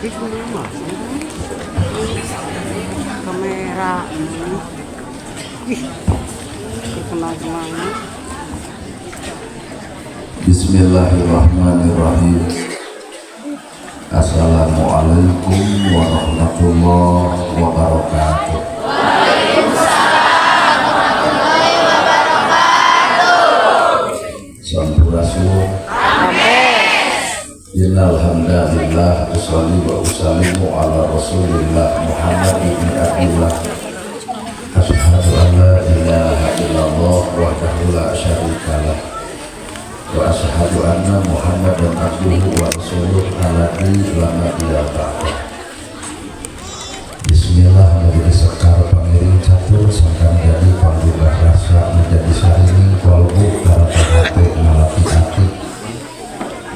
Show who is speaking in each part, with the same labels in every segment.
Speaker 1: Itu mah. Kamera. Ih. Kenal-kenal.
Speaker 2: Bismillahirrahmanirrahim. Assalamualaikum warahmatullahi wabarakatuh. Waalaikumsalam warahmatullahi wabarakatuh. Sampurasun. Innal hamdalillah, usalli wa usallimu ala Rasulillah Muhammad ibn Abdullah. Asyhadu an la ilaha illallah wahdahu la syarikalah wa asyhadu anna Muhammadan abduhu wa rasuluh alladzi la nabiyya ba'dah. Bismillah, menjadi sekar pangiring catur sangkan jadi panggugah rasa, menjadi sarining kolbu karena hati ngalaki hati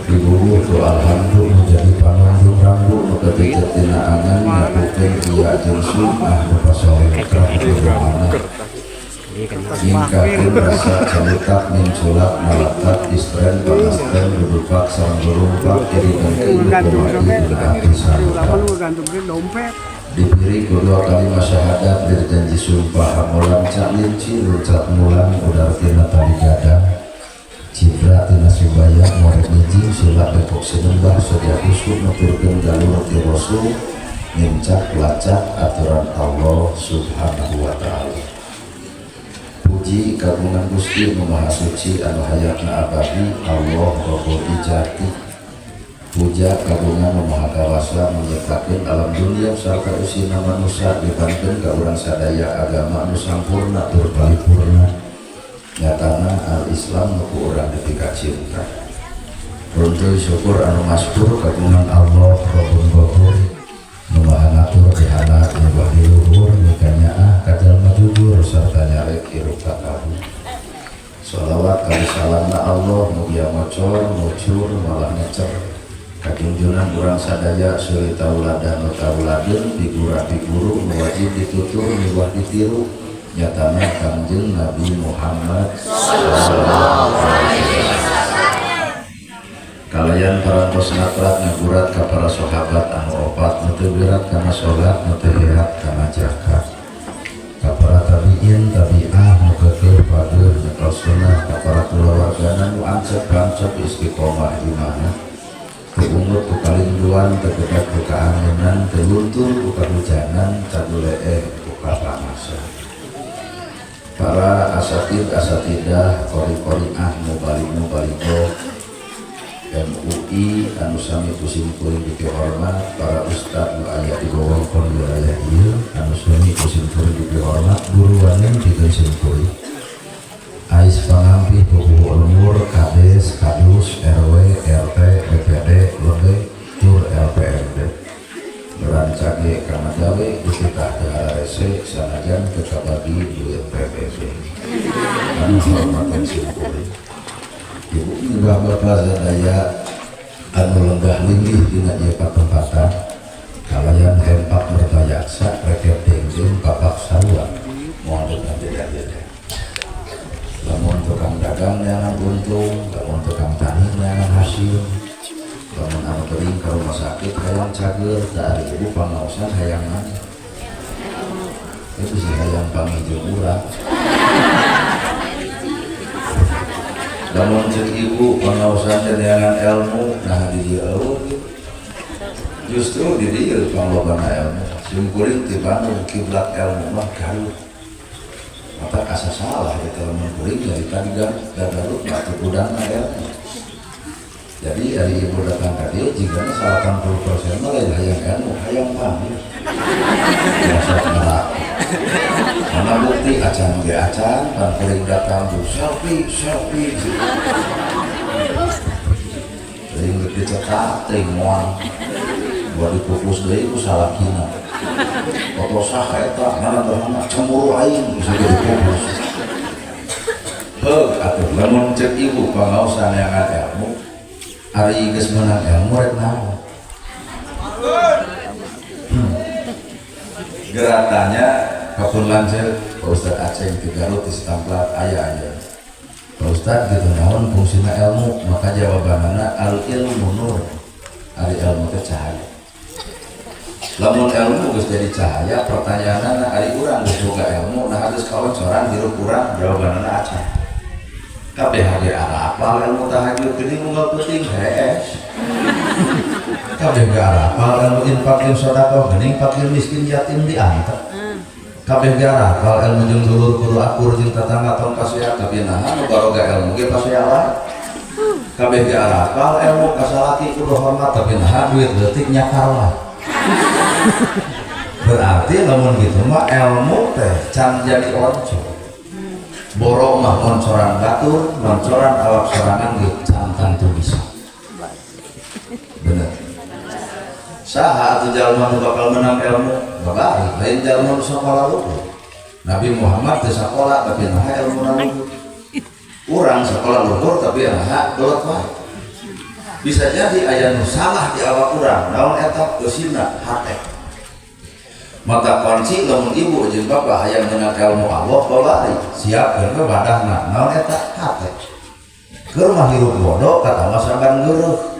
Speaker 2: dibubuh tu alhamdulillah, menjadi panundung rambu nu kajejet dina angan nyapukeun iya jeung sunnah nu pasoleh mana nyingkakeun rasa calutak minculak malatak istren pangastren dudupak sareng gerumpak iri dengki nu dina ati sarupa.
Speaker 1: Gantung dompet.
Speaker 2: Dipiri kedua kalimat syahadat, berjanji sumpah hamulan cak linci luncat mulang udar tina tali gadang cibra tina subaya murid nijing sila depok sinembah sedia kusuk nuturkeun jalur ti rasul nincak lacak aturan Allah Subhanahu wa Ta'ala. Puji kagungan Gusti Nu Maha Suci anu hayatna abadi, Allah Rabbul Ijati. Puja kagungan Nu Maha Kawasa menyiptakeun alam dunia sarta usina manusia, dipankeun ka urang sadaya agama anu sampurna tur paripurna, nyatana al-Islam nu ku urang dipika cinta. Runtuy syukur anu maskur kagungan Allah Rabbul Ghafur nu maha ngatur di handap nyebah di luhur, mikanyaah ka jalma jujur sarta nyarek hirup takabur. Sholawat kali salamna Allah mugia mocor mucur malah ngecer kajunjunan urang sadaya, suri tauladan nu tauladeun, figura figuru nu wajib ditutur miwah ditiru, nyatana Kangjeng Nabi Muhammad sallallahu alaihi wasallam, kalayan parantos natrat ngagurat ka para sahabat anu opat nu teu berat kana salat, nu teu heat kana zakat, ka para tabiin tabiah nu keukeuh pageuh nyekel sunnah, ka para kulawargana nu ancep pancep istiqomah imana, teu ungut ku kalinduan, teu gedak ku kaanginan, teu luntur ku kahujanan, caguleeh ku kapanasan, para asatid asatidah, qori qoriah, mubalig mubalighah MUI anu sami ku simkuring dipihormat, para ustad nu aya di wewengkon wilayah ieu anu sami ku simkuring dipihormat, guru wanen pikeun simkuring, ais pangampih pupuhu lembur, kades kadus, RW RT, BPD lebih tur LPMD, berancage kana gawe dititah teu hararese sanajan teu kabagi duit PBB, anu hormatan simkuring, ibu bapak sadaya anu lenggah linggih dina ieu patempatan, kalayan hempak mertayaksa rekep dengdeng papak sarua moal beda-beda. Lamun tukang dagang neangan untung, lamun tukang tani neangan hasil, lamun anu gering ka rumah sakit hayang cager, da ari ibu pangaosan hayang naon itu sih? Hayang panggih jeung urang. Lamun ceuk ibu pangaosan teh neangan ilmu, nah di dieu euweuh gitu. Justru di dieu panglobana ilmu. Simkuring ti Bandung, kiblat ilmu mah Garut, maka asa salah gitu lamun kuring dari tadi Garut da Garut mah teu gudangna ilmu. Jadi ari ibu datang ka dieu jigana 80% mah lain hayang ilmu, hayang panggih biasa ngelak. Mana bukti acan ge acan pan kuring datang bu selfie selfie teuing dicetak teuing moal buat dipupus deui ku salakina. Foto saha eta? Mana mana cemburu aing bisa jadi pupus. Heug atuh, lamun ceuk ibu pangaosan neangan ilmu, ari geus meunang ilmu rek naon? Geratanya kapun lanceuk Pak Ustad Aceng di Garut di Stamplat aya aya Pak Ustad gitu, naon fungsina ilmu? Maka jawabanana al ilmu nur, ari ilmu teh cahaya. Lamun ilmu geus jadi cahaya, pertanyaanna ari urang geus boga ilmu, nah geus kaoncoran hirup urang, jawabanna acan. Kabeh ge arapal ilmu tahajud, geuning unggal peuting hees. Kabeh ge arapal ilmu infak jeung sedekah, geuning fakir miskin yatim diantep. Kabeh ge arapal ilmu jeung dulur kudu akur jeung tetangga tong pasea, tapi naha nu baroga ilmu ge pasea wae. Kabeh ge arapal ilmu ka salaki kudu hormat, tapi naha duit leutik nyakar wae. Berarti lamun gitu mah ilmu teh can jadi oncor. Boro mah oncoran batur, oncoran awak sorangan ge can tantu bisa. Bener. Saha atuh jalma nu bakal menang ilmu? Babarik, lain jalma nu sakola luhur. Nabi Muhammad teu sakola tapi naha ilmuna luhur. Urang sakola luhur tapi naha gelut wae. Bisa jadi aya nu salah di awak urang, naon eta eusina hate. Mata kunci lamun ibu jeung bapak hayang menang ilmu Allah babari, siapkeun we wadahna, naon eta hate. Keur mah hirup bodoh kata mah saban geureuh.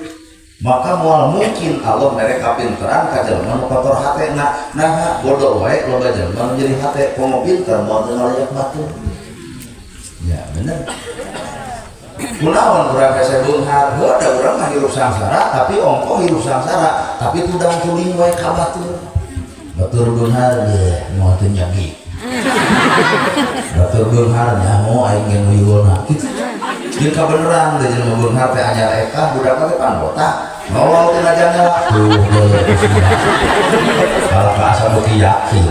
Speaker 2: Maka moal mungkin Allah mere kapinteran ka jelema nu kotor hatena. Naha bodoh wae loba jelema nu jadi hate, komo pinter moal teu ngalayak batur. Ya bener. Kunaon urang hese beunghar, heuh da urang mah hirup sangsara tapi ongkoh hirup sangsara tapi tudang tuling wae ka batur. Batur beunghar ge moal teu nyagi. Batur beunghar nyaho aing ge nguyulna kitu. Jeung kabeneran teh jelema beunghar teh anyar eta budak teh pan botak. Nolol tina jandela. Tuh geuleuh. Kalah ka asa beuki yakin.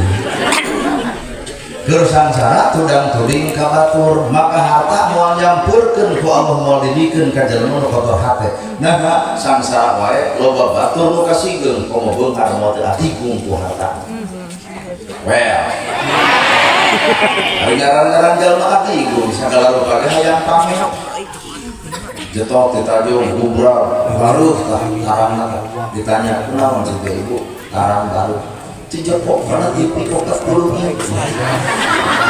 Speaker 2: Keur sangsara tudang tuding ka batur, maka harta moal nyampurkeun ku Allah moal dibikeun ka jelema nu kotor hate. Nah, sangsara wae loba batur nu kasigeung komo beunghar moal teu adigung ku harta. Well. Ari ngaran-ngaran jalma adigung sagala rupa ge hayang pamer. Jetok ditajung gubrak baruh tah tarangna ditanya kunaon cek teh ibu tarang baruh. Cijepok karena TV kotak kulungnya.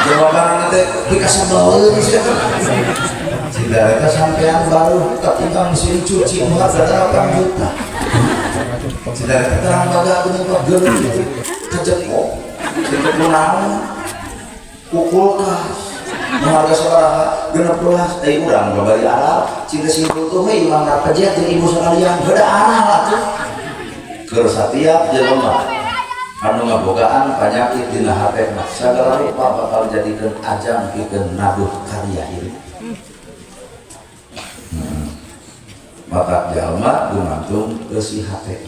Speaker 2: Jawabanna teh pikasebeleun sia. Cida eta sampean baruh katinggal mesin cuci nu harga 8 juta. Cida eta terang baga geuning kok geuleuh kitu. Kajepok. Cida kunaon? Ku kulkas. Nu harga sabaraha? 16. Euy urang babari aral, cinta sing butuh we imah ngapejet jeung ibu sakalian. Heuda aral atuh. Keur satiap jelema anu ngabogaan panyakit dina hatena sagala rupa bakal jadikeun ajang pikeun nabuh karya hirup. Maka jalma gumantung eusi hate.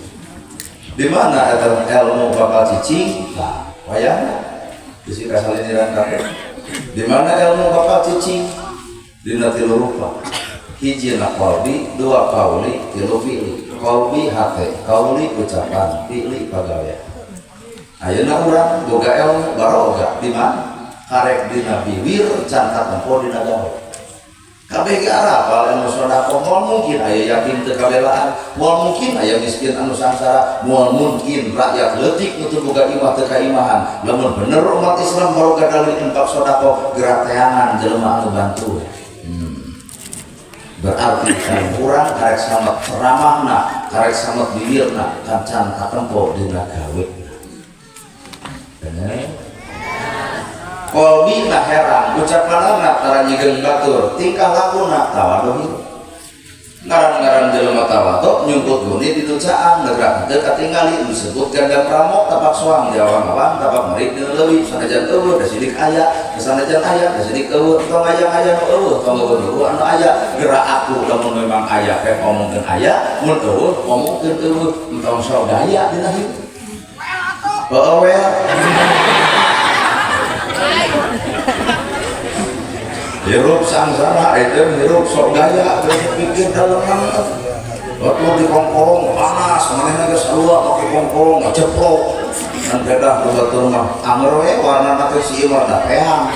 Speaker 2: Di mana eta ilmu bakal cicing? Tah, wayahna bisi kasaliniran kabeh. Di mana ilmu bakal cicing? Dina tilu rupa. Hiji na qalbi, dua kauli, tilu fi'li. Qalbi hate, kauli ucapan, fi'li pagawean. Ayeuna urang boga ilmu baroga di mana? Karek dina biwir can katempo dina gawe. Kabeh ge arapal ilmu sedekah, moal mungkin aya yatim teu kabelaan, moal mungkin aya miskin anu sangsara, moal mungkin rakyat leutik nu teu boga imah teu kaimahan. Lamun bener umat Islam baroga dalil infak sedekah gerak teangan jelema anu bantu. Berarti kan urang karek samet ceramahna, karek samet biwirna, kan can katempo dina gawe. Bener. Kolbi na herang, ucapanana tara nyigeung batur, tingkah lakuna tawadhu hirup. Ngaran-ngaran jelema tawadhu nyungkut guni di caang negrak teu katingali disebut gandang pramok tapak soang jawang-awang tapak merik dina leuwih sanajan eueuh da sidik aya, sanajan aya da sidik eueuh, tong aya-aya nu eueuh, tong eueuh anu aya, gerak aku lamun memang aya teh ngomongkeun aya, mun eueuh ngomongkeun eueuh, entong sok gaya dina hirup. Heeh we. Hirup sangsara itu hirup sok gaya pikir daleman waktu di kongkolong panas manehna geus sarua make kongkolong ngaceplok dan pedah nu batur mah anger we warnana teh si ieu mah da teang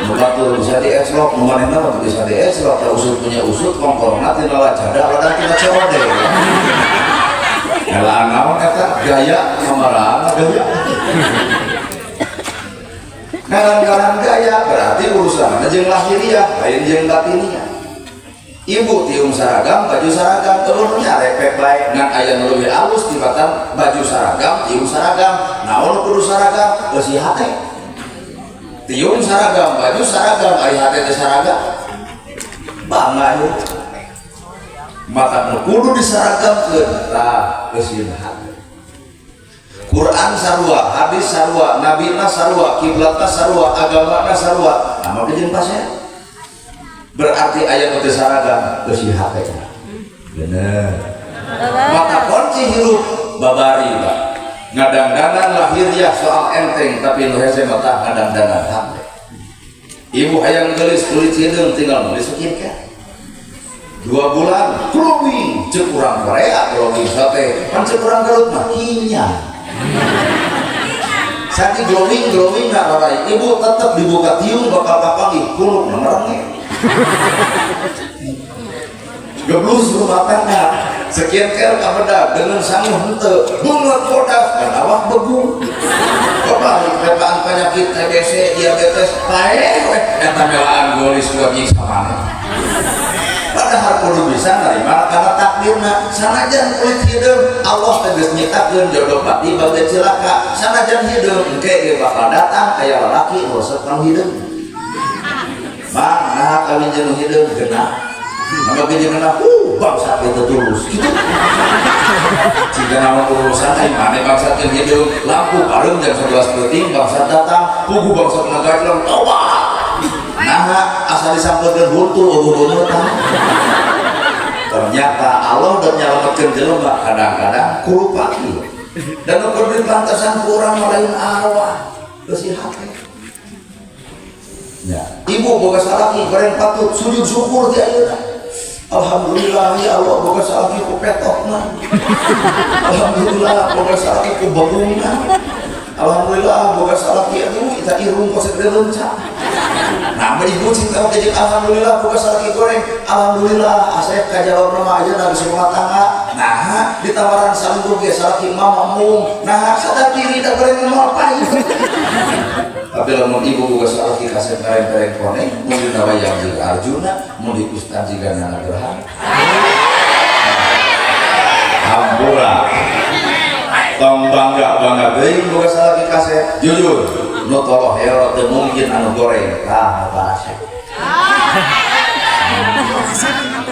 Speaker 2: nu batur bisa dieslok nu manehna mah bisa dieslok da usut punya usut kongkolongna tina lajada ladang tina COD. Helaan naon eta gaya kamarana gaya. Ngaran-ngaran gaya berarti urusanna jeung lahiriah lain jeung batiniah. Ibu tiung seragam, baju seragam, eueuh nyarepek bae, ngan aya nu leuwih alus tibatan baju seragam, tiung seragam. Naon kudu seragam? Eusi hate. Tiung seragam, baju seragam, ari hate teh seragam. Bangga ieu. Maka nu kudu diseragamkeun tah eusina hate. Quran sarua, hadis sarua, nabina sarua, kiblatna sarua, agamana sarua. Nah, mah jeung pasea. Berarti aya nu teu saragam eusi hate. Bener. Maka kunci hirup babari, Pak. Ngadangdanan lahiriah soal enteng, tapi nu hese mah tah ngadangdanan hate. Ibu hayang geulis kulit hideung tinggal meuli skincare. 2 bulan glowing, cek urang Korea glowing sate, pan cek urang Garut mah kinya. Saat glowing glowing nggak warai, ibu tetep dibuka tiung bakal kapanggih kuluk merengek. Geblus rumah tangga, skincare kabedag dengan sangu henteu, bunga bodas dan awak begung. Kebalik repaan penyakit TBC, diabetes, paeh we eta melaan golis dua jing samana. Padahal kudu bisa nerima karena takdirna. Sanajan kulit hideung, Allah teh geus nyiptakeun jodoh pati bagai cilaka. Sanajan hideung engke ge bakal datang aya lalaki nu resep kanu hideung. Bang, nah kawin jeung nu hideung genah. Maka jeung genah, bangsat teu tulus. Kitu. Jika nama urusan aing mane bangsat jeung hideung, lampu pareum jam 11 peuting bangsat datang, pugu bangsat ngagajleng tobat. Nah, asal disampeukeun huntu eueuh beuneutan. Ternyata Allah udah nyelametkeun jelema kadang-kadang kurupa ieu. Dan ukur dipantasan ku urang lain arwah beusi hate. Ya, ibu boga salaki goreng patut sujud syukur ti ayeuna. Alhamdulillah ya Allah boga salaki ku petokna. Alhamdulillah boga salaki ku bagungna. Alhamdulillah boga salaki aduh eta irung kos gede leunca. Nah, ibu cinta oge jeung alhamdulillah boga salaki goreng. Alhamdulillah asep kajawabna mah ayeuna geus rumah tangga. Nah, ditawaran salingkuh ge salaki mama mung. Nah, sadar diri da goreng moal pahit. Tapi lamun ibu boga salaki kasep ngareng-kareng koneng, mun dina wayang jiga Arjuna, mun di kustan jiga Nana Gerhana. Hampura. Tong bangga bangga teuing boga salaki kasep. Jujur, nu toloh hero teu mungkin anu goreng tah nu parasep.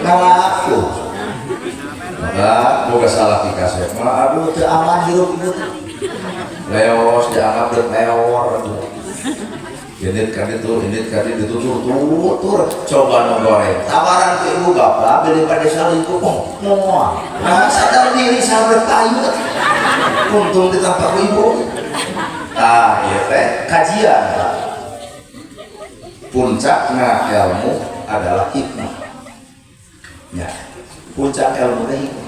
Speaker 2: Ngalaku. Maka boga salaki kasep mah aduh teu aman hirup ieu teh. Leos dianggap deuk meor. Indit ka ditu, indit ka ditu, tutur, coba nu goreng. Tawaran ke ibu bapak beli pada salingkuh, oh, moal. Nah, sadar diri sampai payu. Untung ditampak ku ibu. Tah, ieu teh kajian, Pak. Puncakna ilmu adalah hikmah. Ya, puncak ilmu teh hikmah.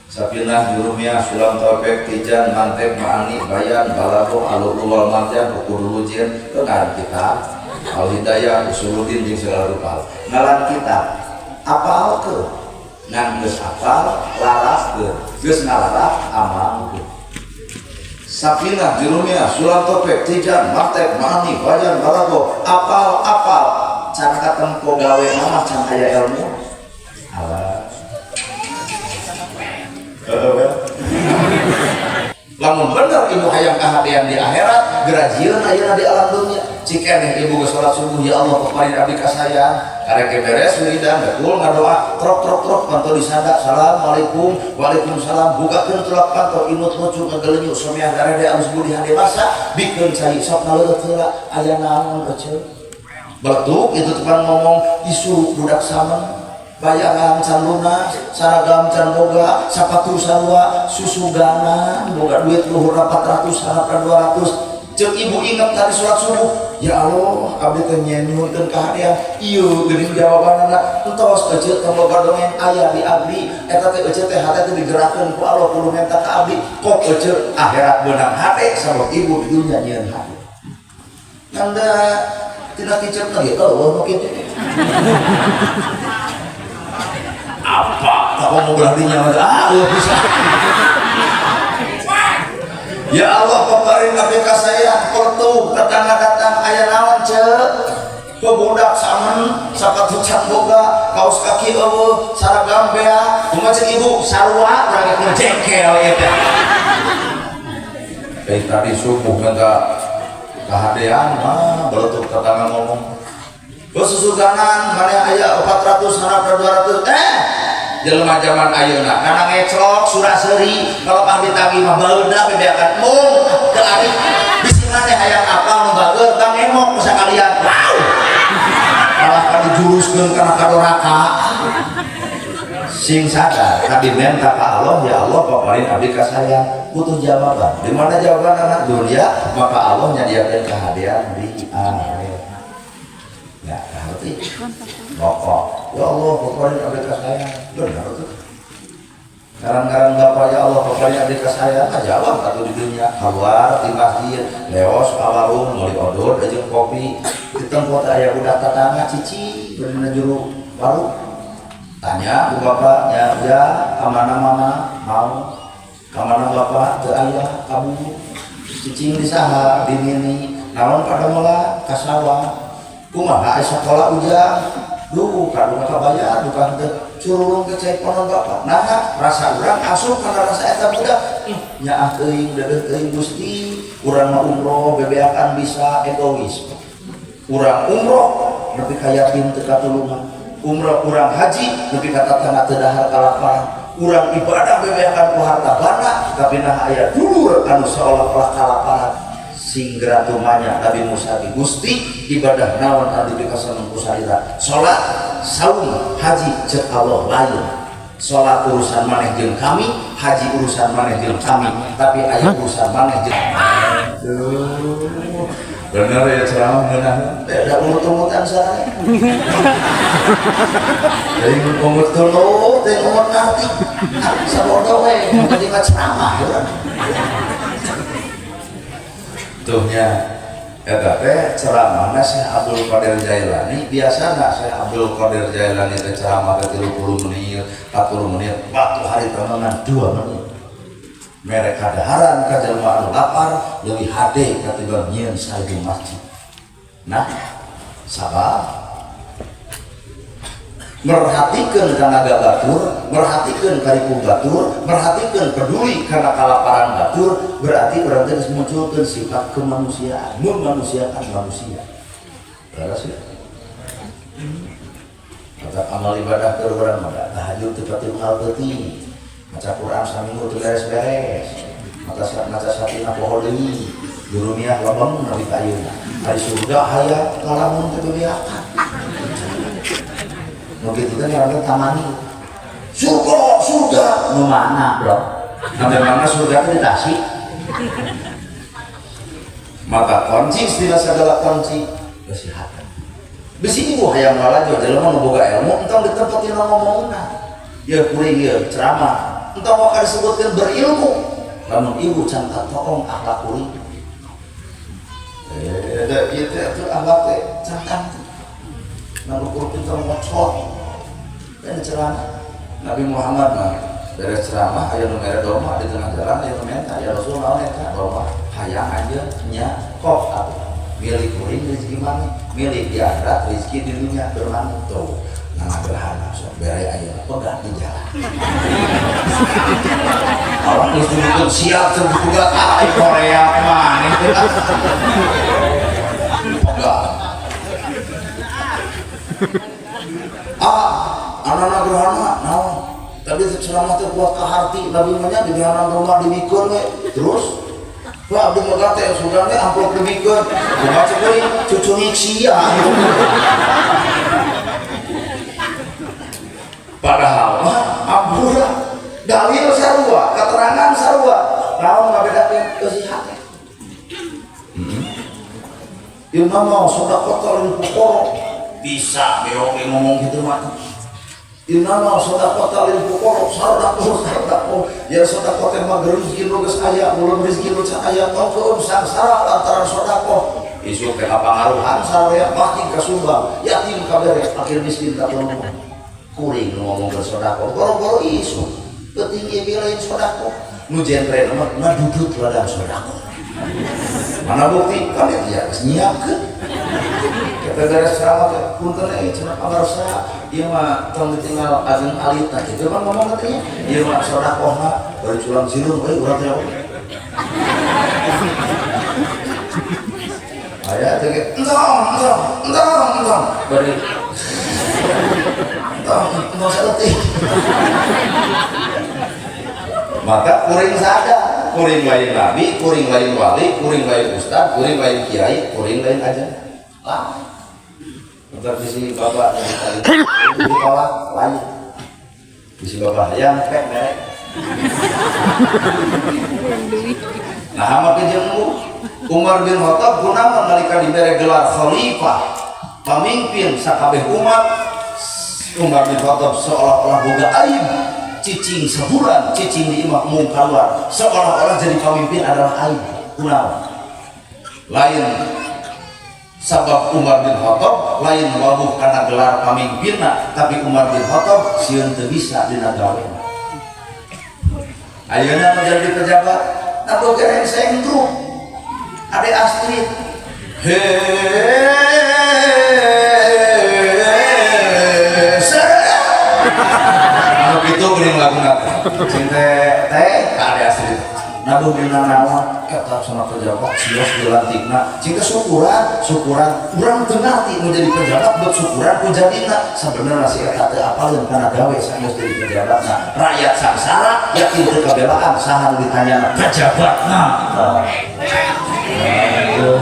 Speaker 2: Sapinah, Jurumiyah, Sulam Taufik, Tijan, Mantek, Ma'ani, Bayan, Balaghah, Al-Lu'lu wal Marjan, Uqudul Lujain, itu ngaran kitab. Al-Hidayah, Usuluddin, jeung segala rupa. Ngaran kitab, apal ke? Ngan geus apal, larafkeun. Geus ngalaraf, amalkeun. Sapinah, Jurumiyah, Sulam Taufik, Tijan, Mantek, Ma'ani, Bayan, Balaghah, apal, apal. Can katempo gawe mah can aya ilmu. Alah. Lamun bener ibu hayang kahadean di akhirat, gerajieun ayeuna di alam dunia. Cik keneh ibu geus salat subuh, ya Allah paparin abdi ka saya. Karek ge beres wiridan, betul ngadoa, trok trok trok panto disada, assalamualaikum, waalaikumsalam, bukakeun tulak panto imut lucu ngagelenyuk someah garede alus budi hade basa, bikeun cai sok ngaleureut heula aya naon eceu. Beletuk itu tepan ngomong isu budak samen. Bayaran can lunas, seragam can boga, sepatu sarua, susu gana, boga duit luhur 400, harapna 200. Ceuk ibu ingat tadi sholat subuh, ya Allah, abdi teh nyuhunkeun kahadean. Ieu geuning jawabanana, entos eceu tong loba dongeng aya di abdi, eta teh eceu teh hate teh digerakkeun ku Allah kudu menta ka abdi. Kok eceu akhirat beunang hate sabab ibu di dunya nyieun hate. Tanda tina kicep lagi, oh nu kitu. Apa? Tak mau belah dinya, ah, bisa. Ya Allah, paparin abdi ka saya, kortu, tetangga datang, aya naon ceuk? Budak samen, sapatu can boga, kaos kaki eueuh, saragam bea, kumaha cek ibu sarua urang ge jengkel ieu teh. Dari tadi subuh minta kahadean mah beletuk tetangga ngomong. Terus susuganan mana aya 400 harap 200 jelema zaman ayeuna kana ngeclok surah seuri kalau ditagih mah baeuna bebeakan mung ke ari bisi maneh hayang apal nu bager tang emok sakalian wow malah kan dijuruskeun kana kadoraka sing sadar tadi minta ka Allah ya Allah paparin abdi ka saya butuh jawaban di mana jawaban anak dunia maka Allah nyadiakeun kahadean di akhirat ya ngerti rokok ya Allah paparin abdi ka saya benar tuh garang-garang bapak ya Allah paparin abdi ka saya jawab atuh di dunia keluar di masjid leos ka warung meuli odol jeung kopi di tempat aya budak tetangga cici bener juru warung tanya ku bapaknya ya kamana mama mau kamana bapak teu aya kamu cicing di saha di nini naon pada mola ka sawah kumaha aya sakola ujang duh kadung kabayar duka teu curulung ke cai konon bapak nah rasa urang asup kana rasa eta budak nyaah teuing deudeuh teuing Gusti urang mah umroh bebeakan bisa egois urang umroh nepi ka yatim teu katulungan umroh urang haji nepi ka tatangga teu dahar kalaparan urang ibadah bebeakan ku harta banda tapi nah aya dulur anu seolah-olah kalaparan sing tumanya Nabi Musa di Gusti ibadah naon anu dipikaseneng ku salira salat saum haji cek Allah lain salat urusan maneh jeung kami haji urusan maneh jeung kami tapi aya urusan maneh jeung aduh bener ya ceramah ngeunah beda umut-umutan saya dari umut dulu dari umut nanti sabodo we jadi nggak ceramah ya tuhnya eta teh ceramahna Syekh Abdul Qadir Jailani biasana Syekh Abdul Qadir Jailani teh ceramah ke 30 menit 40 menit waktu hari temenan 2 menit mere kadaharan ka jelema anu lapar leuwih hade katimbang nyieun 1000 masjid. Nah, sabab merhatikeun kana batur, merhatikeun karipuh batur, merhatikeun peduli kana kalaparan batur, berarti urang teh geus munculkeun sifat kemanusiaan, memanusiakan manusia. Beres ya? Kata amal ibadah keur urang mah tahajud teu pati unggal peuting. Maca Quran saminggu teu beres-beres. Maca satina poho deui. Jurumiah lebeng nepi ka ayeuna. Ari surga hayang ngalamun teh bebeakan. Nu kitu teh ngaranna tamani. Surga, surga nu mana, Bro? Nah, memangna surga teh di Tasik. Maka kunci istilah segala kunci kesehatan. Bisi ibu hayang lalajo jelema nu boga ilmu entong di tempat dina ngomongna. Ieu kuring ieu ceramah entong bakal disebutkeun berilmu. Lamun ibu can katoong akhlak kuring. Da ieu teh atuh akhlak teh can tangtu. Nalukur pinter ngocot dan ceramah Nabi Muhammad mah beres ceramah aya nu mere domba di tengah jalan aya nu menta ya Rasul naon eta domba hayang anjeun nya kok atuh milik kuring rezeki maneh milik di akhirat rezeki di dunia bermanfaat tuh nana gerhana sok bere ayeuna pegat di jalan orang geus duduk siap terbuka ah Korea maneh teh pegat ah anak-anak gerhana naon tadi ceramah teh kuat ka harti nabi mah nya di gerhana rumah dibikeun we terus wah abdi mah teh sugan we amplop dibikeun kumaha cek euy cucungik sia padahal mah ampura dalil sarua keterangan sarua naon ngabedakeun eusi hate ieu mah sedekah lil fuqara bisa beok ngomong gitu mah Inama sedekah lil fuqara sadaqah ya sedekah teh mah rezeki nu geus aya mulun rezeki nu can aya tong keun sangsara lantaran sedekah isuk teh kapangaruhan sararea pasti kasumbang yatim kabere fakir miskin katulungan kuring nu ngomong ke sedekah goro-goro isuk penting ieu lain sedekah nu jentre mah ngadudut ladang sedekah. Mana bukti? Panitia geus nyiapkeun. Kita garis ceramah teh punten euy cenah pangarsa ieu mah tong ditinggal ageng alita kitu kan ngomong katanya. Ieu mah sedekahna bari culang silung euy urang teh. Aya teh entong entong entong entong bari entong entong saeutik. Maka kuring sadar, kuring lain nabi, kuring lain wali, kuring lain ustad, kuring lain kiai, kuring lain aja. Lah, bentar bisi bapak ditolak lain. Bisi bapak hayang pek merek. Nah, hama kejengmu Umar bin Khattab kunaon nalika dibere gelar khalifah, pamimpin sakabeh umat. Umar bin Khattab seolah-olah boga aib. Cicing sebulan, cicing di imah mung keluar, seolah-olah jadi pemimpin adalah aib. Kunaon? Lain sabab Umar bin Khattab lain wabuh karena gelar pamimpinna, tapi Umar bin Khattab sieun teu bisa dina gawena. Ayeuna menjadi pejabat, atau gerengseng grup. Ade Astrid. Itu geuning laguna teh. Cing teh teh ka Ade Astrid. Nabuh dina naon eta sama pejabat sios dilantikna. Cing teh syukuran, syukuran urang teu ngarti nu jadi pejabat buat syukuran ku jadina. Sabenerna si eta teu apaleun kana gawe saeus jadi pejabatna. Rakyat sangsara yakin teu kabelaan saha nu ditanyana pejabatna. Heuh.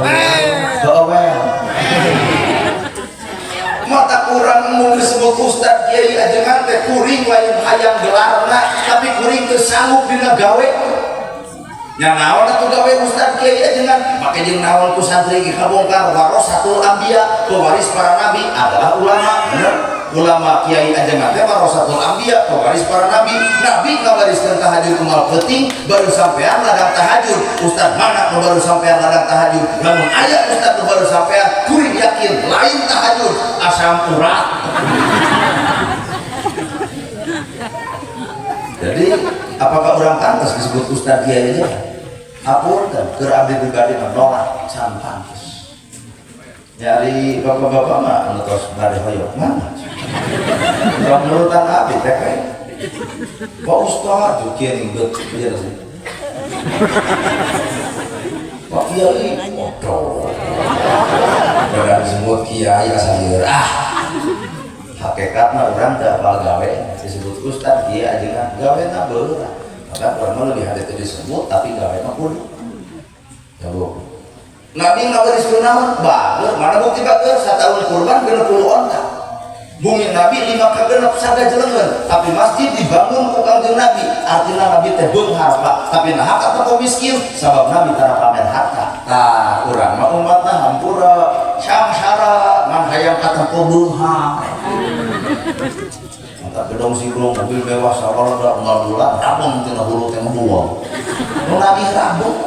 Speaker 2: Mata kurang mau disebut ustad kiai ajengan teh kuring lain hayang gelarna tapi kuring teu sanggup dina gawe. Nya naon atuh gawe ustad kiai ajengan make jeung naon ku santri ge kabongkar warasatul anbiya pewaris para nabi adalah ulama. Bener? Ulama kiai ajengan teh warasatul anbiya pewaris para nabi. Nabi ngawariskeun tahajud unggal peuting baru sampean ladang tahajud. Ustad mana nu baru sampean ladang tahajud? Lamun aya ustad nu baru sampean kuring yakin lain tahajud asam urat. Jadi apakah orang pantas disebut ustad kiai aja? Hapunten keur abdi pribadi mah nolak can pantas. Nyari bapak-bapak mah anu tos bade hoyong mana? Kalau nurutan abdi teh kae. Pak ustad kieu ning beut ieu sih. Pak kiai bodoh. Badan disebut kiai asal lieur ah. Hakikatna urang teu apal gawe disebut ustad kiai ajengan gawena beurang. Maka urang mah leuwih hade teu disebut tapi gawe mah kudu. Ya Bu. Nabi ngawariskeun naon? Bager, mana bukti bager? Sataun kurban 60 onta. Bumi Nabi 5 ka 6 sagajelengeun, tapi masjid dibangun ku Kangjeng Nabi. Artina Nabi teh beunghar, Pak. Tapi naha ka miskin sabab Nabi tara pamer harta. Tah, urang mah umatna hampura sangsara ngan hayang katempo beunghar. Mantap gedong siglong mobil mewah sarolda unggal bulan rabung tina hulu teh ngebuang. Nu Nabi rabung.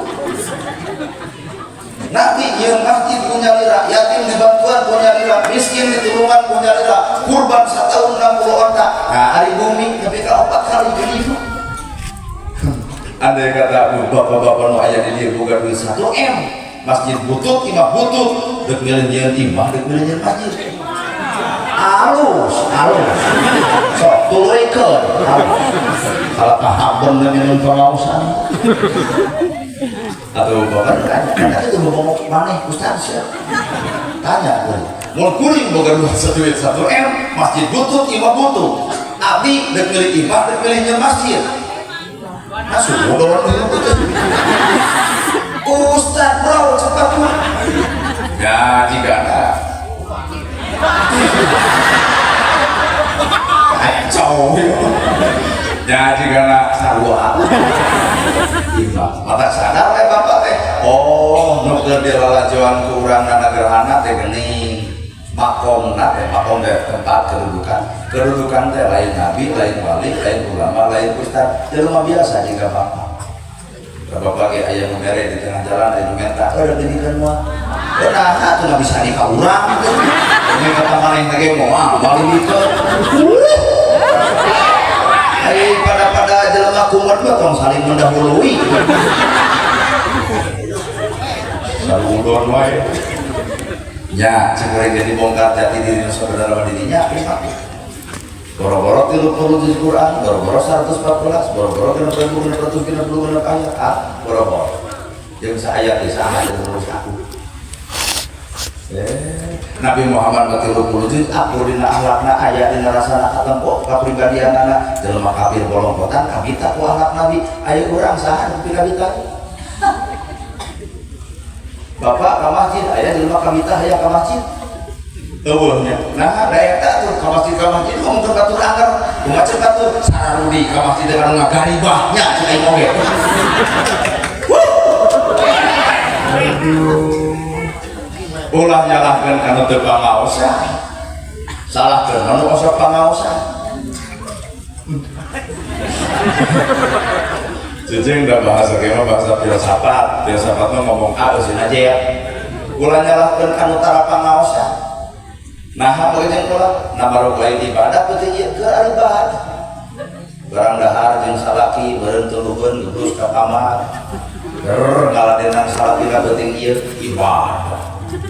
Speaker 2: Nabi yang masjid punya lira, yatim dibantuan punya lira, miskin ditulungan punya lira, kurban setahun 60 onta. Nah, hari bumi tapi ka 4 kali kelima. Andai kata bapak-bapak nu aya di dieu boga duit 1 M, masjid butut, imah butut, deuk milih nyieun imah, deuk milih nyieun masjid. Alus, alus. Sok tuluikeun, alus. Kalau kahaben minum pengaosan. Atau bapak tanya, kan itu ngomong maneh ustaz siapa? Tanya kuring. Mun kuring boga duit 1 M, masjid butut, imah butut. Abdi deuk milih imah, deuk milih nyieun masjid. Masuk bodohan itu. Ustaz bro, cepat tuh. Ya, jika ada. Kacau. Ya, jika ada sarua. Imah. Mata sadar teh bapak teh. Oh, nu keur dilalajoan ku urang nana gerhana teh geuning. Makomna teh, makom teh tempat kedudukan. Kedudukan teh lain nabi, lain wali, lain ulama, lain ustaz. Jelema biasa jika bapak. Bapak ge aya nu mere di tengah jalan aya nu menta, "Eueuh dibikeun moal." Nah, atuh nggak bisa nikah urang. Ini kata maneh teh ge moal, bali dikeun. Ai pada-pada jelema kumat mah tong saling mendahului. Sarudon wae. Nya cek urang ge dibongkar jati diri nu sabenerna dirinya kumaha. Boro-boro 30 juz Quran, boro-boro 114, boro-boro 6.666 ayat, ah, boro-boro. Jeung saayat ge saha terus aku. Nabi Muhammad mah 30 juz akur dina akhlakna aya dina rasana katempo kapribadianana jelema kafir bolongkotan kabita ku akhlak Nabi aya urang saha nu kabita. Bapak ka masjid aya jelema kabita hayang ka masjid. Eueuh nya. Nah, da eta tuh ka masjid ngomongkeun batur angger, kumaha ceuk batur sararudi ka masjid dengan ngagaribah nya cek aing oge. Ulah nyalahkeun kana teu pangaosan. Salahkeun anu osok pangaosan. Cicing da bahasa kieu mah bahasa filsafat. Filsafat mah ngomong A euseun aja ya. Ulah nyalahkeun kanu tara pangaosan. Nah, bagi jeung kula, nah baru lain ibadah peuting ieu keur ibadah. Barang dahar jeung salaki beureum tuluheun geus ka kamar. Ger ngaladenan salaki ka peuting ieu ibadah.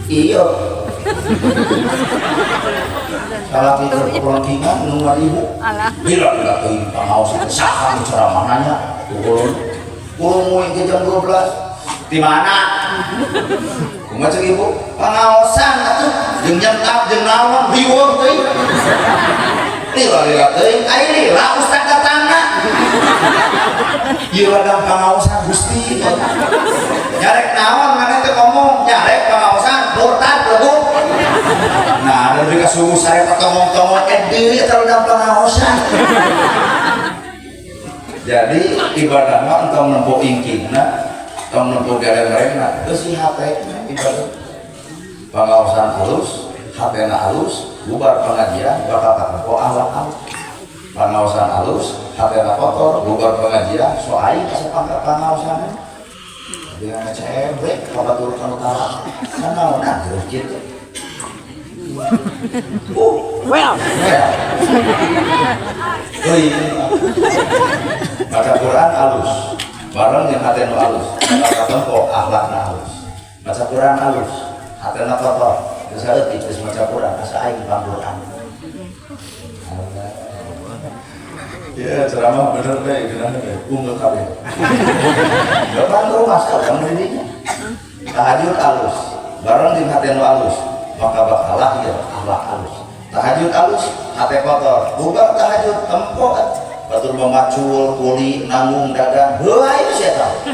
Speaker 2: Iya. Salaki keur pelengkingan nu ibu. Bila-bila teuing pangaosan saha nu ceramah nanya ulun. Ulun moe ke jam 12. Di mana? Kumaha cek ibu? Pangaosan atuh jeung nyentap jeung naon riweuh teuing. Lila-lila teuing ai lila ustaz datangna. Ieu ladang pangaosan Gusti. Nyarek naon maneh teh ngomong nyarek pangaosan murtad legung. Nah, ada lebih kasubuh sare tongong-tongong deui eta ladang pangaosan. Jadi ibadah mah entong nempo ingkingna, tong nempo galerengna, teu si hate ibadah. Pangaosan alus, hatena alus, bubar pengajian bakal katempo akhlak alus. Pangaosan alus, hatena kotor, bubar pengajian so aing asa pangaosan. Dia ngecebrek ka batur ka utara. Sanaonan terus kitu.
Speaker 1: Well.
Speaker 2: Euy. Baca Quran alus, bareng jeung hate nu alus, bakal katempo akhlakna alus. Baca Quran alus, hatena kotor, geus saeutik geus maca Quran asa aing pang Quran. Ya, ceramah bener deh, geunah deh, unggul kabeh. Bapak rumah sekarang dirinya. Tahajud alus, bareng jeung hate nu alus, maka bakal lahir akhlak alus. Tahajud alus, hate kotor, bubar tahajud tempo batur memacul, kuli, nanggung, dagang, heuh itu sia tahu.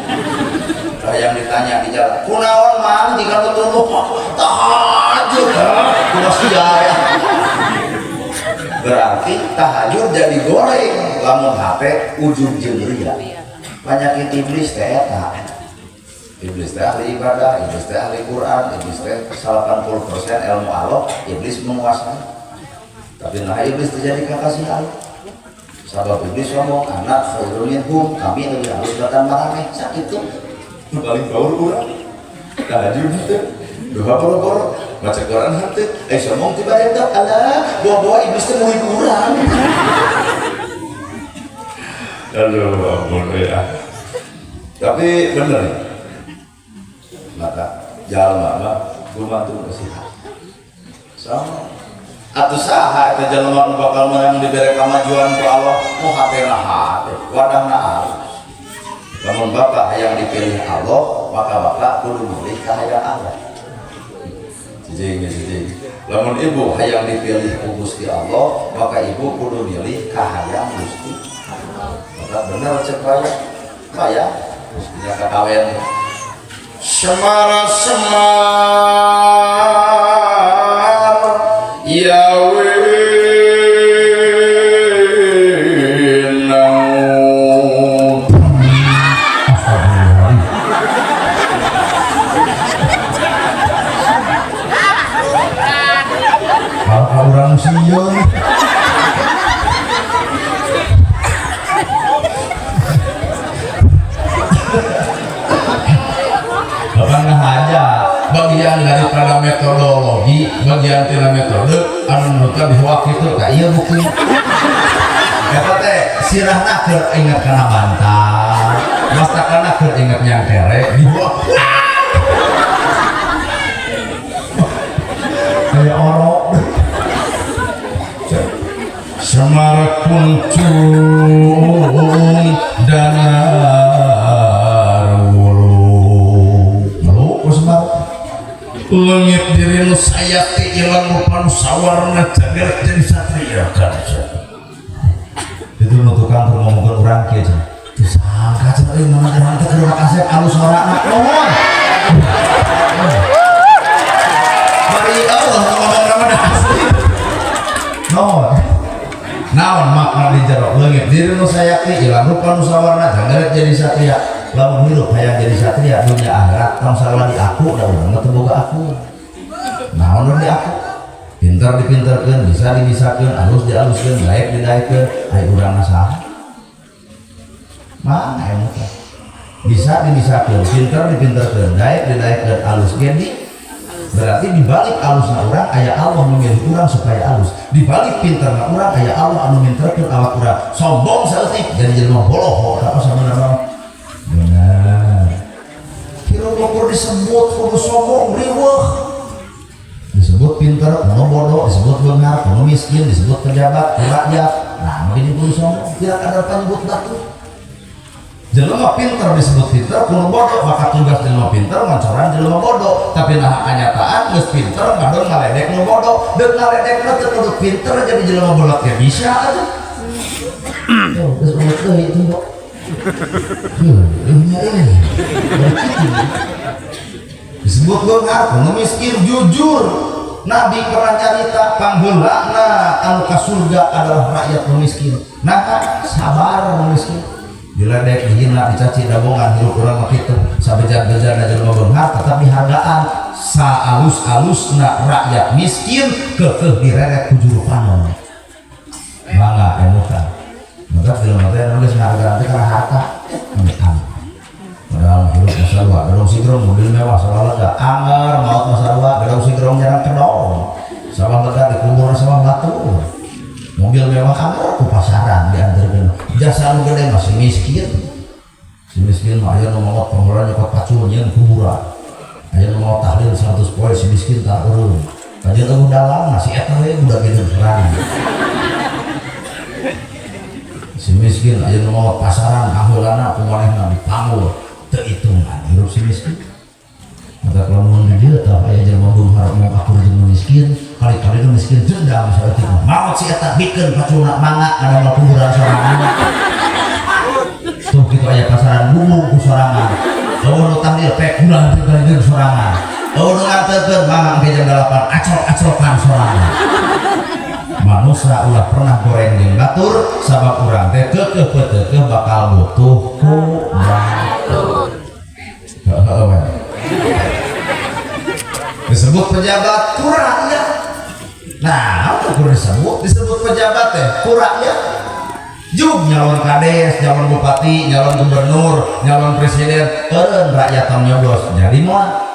Speaker 2: Lah yang ditanya di jalan, kunaon mang jika tutup tahajud, kumaha sia ya. Berarti tahajud jadi goreng, lamun hate ujung jeung ria. Penyakit iblis teh eta. Iblis teh ahli ibadah, iblis teh ahli Quran, iblis teh 80% ilmu Allah, iblis menguasai. Tapi nah iblis terjadi kakasih Allah. Sabab iblis ngomong anak khairul minhum, kami lebih halus bahkan maraneh sakit tuh. Paling baur urang. Tahajud henteu, doa boro-boro, baca Quran henteu, sombong tiba eta alah, bawa-bawa iblis teh murid urang. Aduh, ampun ya. Tapi bener ya. Maka jalma mah gumantung nasihat. Sama atuh saha eta jalma nu bakal meunang dibere kamajuan ku Allah, mu hatena hate, wadahna alus. Lamun bapak hayang dipilih Allah, maka bapak kudu milih ka hayang Allah. Cicing, cicing. Lamun ibu hayang dipilih ku Gusti Allah, maka ibu kudu milih ka hayang Gusti. Maka bener cek baya. Baya nya kakawen. Semara semar ya winau.
Speaker 3: Kalau orang sieun.
Speaker 2: Bapak ngahaja bagian daripada metodologi, bagian tina metode anu nutup dihuak itu ka ieu bukti. Eta teh sirahna keur inget kana bantal, mastakana keur inget nyangkere dihuak. Kuncung danar wulu meluk ku Semar leungit diri nu sayati ilang rupa nu sawarna cager jadi satria kan. Itu nu tukang keur ngomongkeun urang kieu cenah. Teu sangka cenah euy mana urang teh keur kasep alus sorana nuhun. Bari Allah ngomong ramadan asli. Nuhun. Naon makna di jero leungit diri nu sayati ilang rupa nu sawarna cager jadi satria. Lamun hirup hayang jadi satria dunia akhirat tong salah di aku da urang mah teu boga aku. Naon nu di aku? Pintar dipintarkeun, bisa dibisakeun, alus dialuskeun, daek didaekeun, ai urang mah saha? Mana emang teh? Bisa dibisakeun, pintar dipintarkeun, daek didaekeun, alus ge di berarti di balik alusna urang aya Allah memilih urang supaya alus. Di balik pintarna urang aya Allah anu minterkeun awak urang. Sombong saeutik jadi jelema boloho apa sabenerna. Benar. Hirup ukur disebut kudu sombong riweuh. Disebut pinter, kudu bodoh, disebut beunghar, kudu miskin, disebut pejabat, kudu rakyat. Nah, begini kudu sombong, tidak ada penyebut batu. Jelema pinter disebut pinter, kudu bodoh, maka tugas jelema pinter ngoncoran jelema bodoh. Tapi nah kenyataan geus pinter ngadon ngaledek nu bodoh, deuk ngaledek mah teu kudu pinter jadi jelema bodoh ya bisa atuh. Tuh, geus ulet deui itu kok. Ini ini. Disebut beunghar, kudu miskin, jujur. Nabi pernah nyarita pangheulana anu ka surga adalah rakyat nu miskin. Nah, sabar nu miskin. Diledek, dihina, dicaci, dabongan, hirup urang mah kitu. Sabejat-bejatna jelema beunghar tetap dihargaan. Saalus-alusna rakyat miskin keukeuh direret ku juru panon. Mangga emutan. Maka jelema teh anu geus ngahargaan teh kana harta. Amit. Padahal hirup masa dua, gedong sigrong mobil mewah sawah lega, anger maut masa dua, gedong sigrong jarang kedong, sawah lega dikubur sawah batu, mobil mewah anger ku pasaran diantarkeun, jasa nu gede masih miskin, si miskin mah aya nu maot panggolan nyokot pacul nyieun kuburan, aya nu maot tahlil 100 poe si miskin tak eureun, kajian eueuh dalang masih eta we budak hidup sorangan. Si miskin aya nu maot pasaran kaheulana ku manehna dipanggul teu hitungan hirup si miskin. Maka lamun di dieu tah aya jelema beunghar mau akur jeung nu miskin, kali-kali nu miskin dendam saeutik mah. Maot si eta bikeun paculna mangga ngadamel kuburan sorangan. Tuh kitu aya pasaran bumbu ku sorangan. Eueuh nu tahlil pek bulan teu galideun sorangan. Eueuh nu nganteurkeun mangga engke jam 8 acok-acokan sorangan. Manusia ulah pernah goreng jeung batur sabab urang teh keukeuh peuteukeuh bakal butuh ku batur. Heeh we. Disebut pejabat ku rakyat. Nah, apa kudu disebut? Disebut pejabat teh ku rakyat. Jug nyalon kades, nyalon bupati, nyalon gubernur, nyalon presiden, eureun rakyat tong nyoblos. Jadi moal.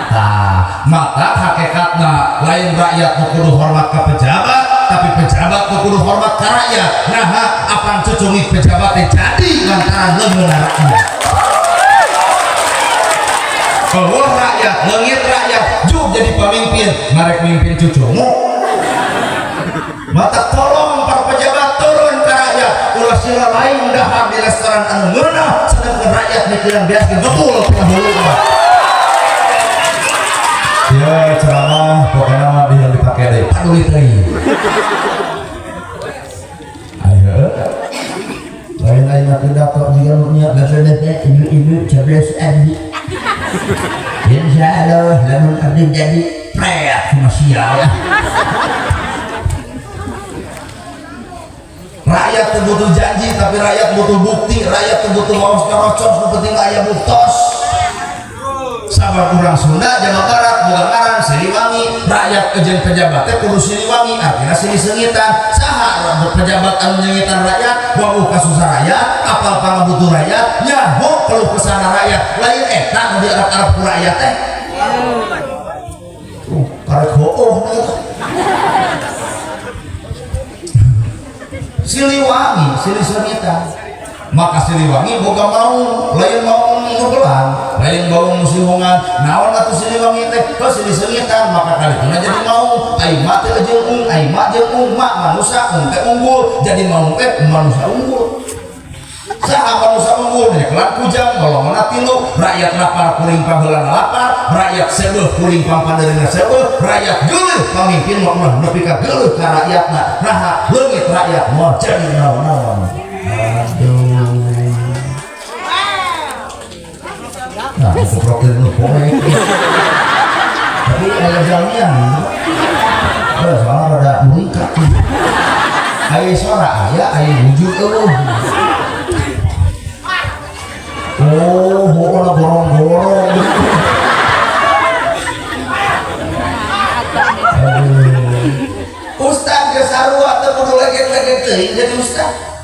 Speaker 2: Tah, maka hakikatna lain rakyat nu kudu hormat ka pejabat, tapi pejabat nu kudu hormat ka rakyat. Nah, apan cucungik pejabat teh jadi lantaran leungeun rakyat. Eueuh rakyat, leungit rakyat, jug jadi pemimpin, marek mimpin cucumu. Mata tolong para pejabat turun ke rakyat, ulah sila lain dahar di restoran anu ngeunah, sedangkan rakyat mikiran beas ngebul tengah hulu mah. Ya ceramah pokoknya mah dia dipakai deh, paduli teuing. Ayo. Lain-lain mah pidato juga nu nya bapak-bapak, ibu-ibu coblos abdi. Insya Allah lamun abdi jadi pret cuma sial. Rakyat teu butuh janji tapi rakyat butuh bukti, rakyat teu butuh waos nyorocos, nu penting aya buktos. Sabab urang Sunda Jawa Barat boga ngaran Siliwangi, rakyat jeung pejabat teh kudu Siliwangi, artinya silih seungitan. Saha pejabat anu nyengitan rakyat, wawuh kasusah rakyat, apal pangabutuh rakyat, nyaho keluh kesana rakyat, lain eta nu diarep-arep ku rakyat teh. Karek hooh eta. Siliwangi, silih seungitan. Maka Siliwangi boga maung, lain maung nu belang,
Speaker 3: Lain bau musihungan naon atuh Siliwangi teh heuh silih seungitan maka kalituna jadi maung ai ma teh jeung ung ai ma jeung ung ma manusa ung teh unggul jadi maung teh manusa unggul. Saha manusa unggul nyekelan kujang golongna tilu rakyat lapar kuring paheulana lapar rakyat seubeuh kuring pangpandeurina seubeuh rakyat geuleuh pamimpin mah nepi ka geuleuh ka rakyatna naha leungit rakyat moal jadi naon-naon. Aduh. Nah, itu profil nu poe. Tapi aya jalmian. Heuh, soalna rada muringkak. Aya suara aya, aya wujud eueuh. Oh, pokoknya gorong-gorong. Ustaz ge sarua teu kudu legek-legek teuing jadi ustaz.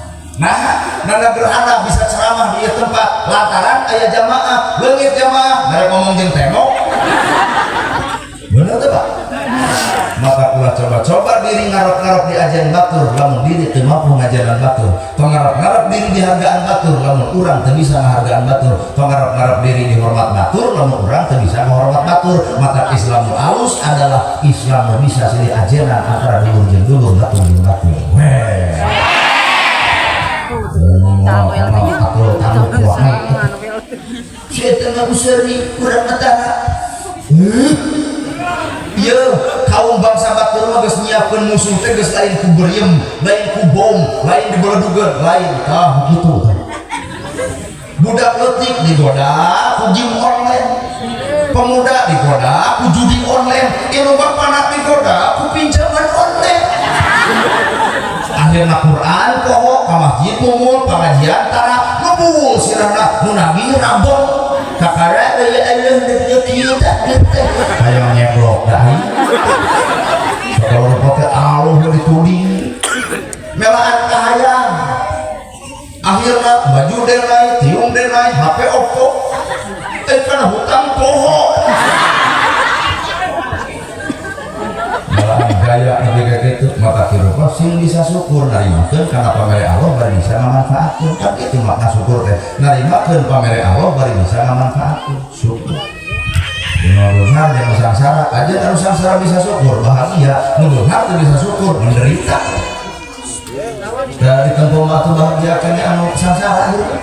Speaker 3: Nah, nana gerhana bisa ceramah di tempat lantaran aya jamaah, leungit jamaah, mereka ngomong jeung tembok. Bener teu, Pak? Maka ulah coba-coba diri ngarep-ngarep di ajian batur lamun diri teu mampu ngajaran batur. Tong ngarep-ngarep diri dihargaan batur lamun urang teu bisa ngahargaan batur. Tong ngarep-ngarep diri dihormat batur lamun urang teu bisa ngahormat batur. Maka Islam nu alus adalah Islam nu bisa silih ajenan antara dulur jeung dulur, batur jeung batur. Weh. Kaum bangsa batur mah geus nyiapkeun musuh teh geus lain ku beriem, lain ku bom, lain dibeledugeun, lain tah kitu. Budak leutik digoda ku game online, pemuda digoda ku judi online, ilmu bapana digoda ku pinjaman online. Akhirna Quran poho ka masjid mumul pangajian tara ngebul sirahna nu nagih rambon kakara euy aleuh deuk kieu tah hayang nyeblok da ai kalau repot teh aluh dituding melaan kahayang akhirna baju denai tiung denai HP Oppo kana hutang poho gaya nepi ka kitu maka kirupa sing bisa syukur narimakeun kana pamere Allah bari bisa ngamanfaatkeun kan kitu makna syukur teh narimakeun pamere Allah bari bisa ngamanfaatkeun syukur. Nu beunghar jeung sangsara aja anu sangsara bisa syukur bahagia, nu beunghar teu bisa syukur menderita. Da ditempo mah atuh bahagia keneh anu sangsara gitu.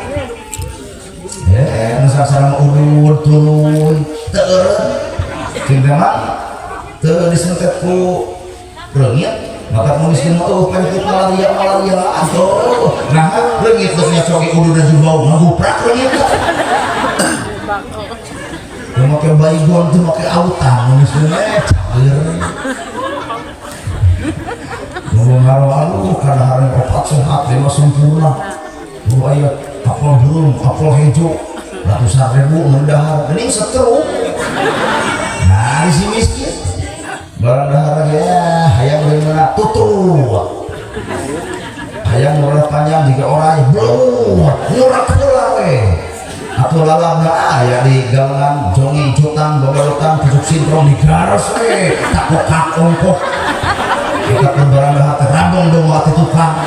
Speaker 3: Anu sangsara mah udud tuluy teu eureun. Cing teh mah teu disentet ku reungit maka nu miskin mah eueuh penyakit malaria malaria atuh nah reungit geus nyacoki udud dan bau ngaguprak reungit teu make baygon teu make autan nu miskin mah cager nu ngaruh kana hareup opat sehat lima sempurna nu aya apel burung apel hejo ratusan ribu nu dahar geuning setruk nah si miskin barang dahar lagi ya hayang beungeuna tutup hayang murah panjang jika orai bluh murah heula we atuh lalabna aya di galengan jongi jutang bobodotan pucuk sintrong di gares we takokak ongkoh kita pun barang dahar teh rambong dong atuh tukang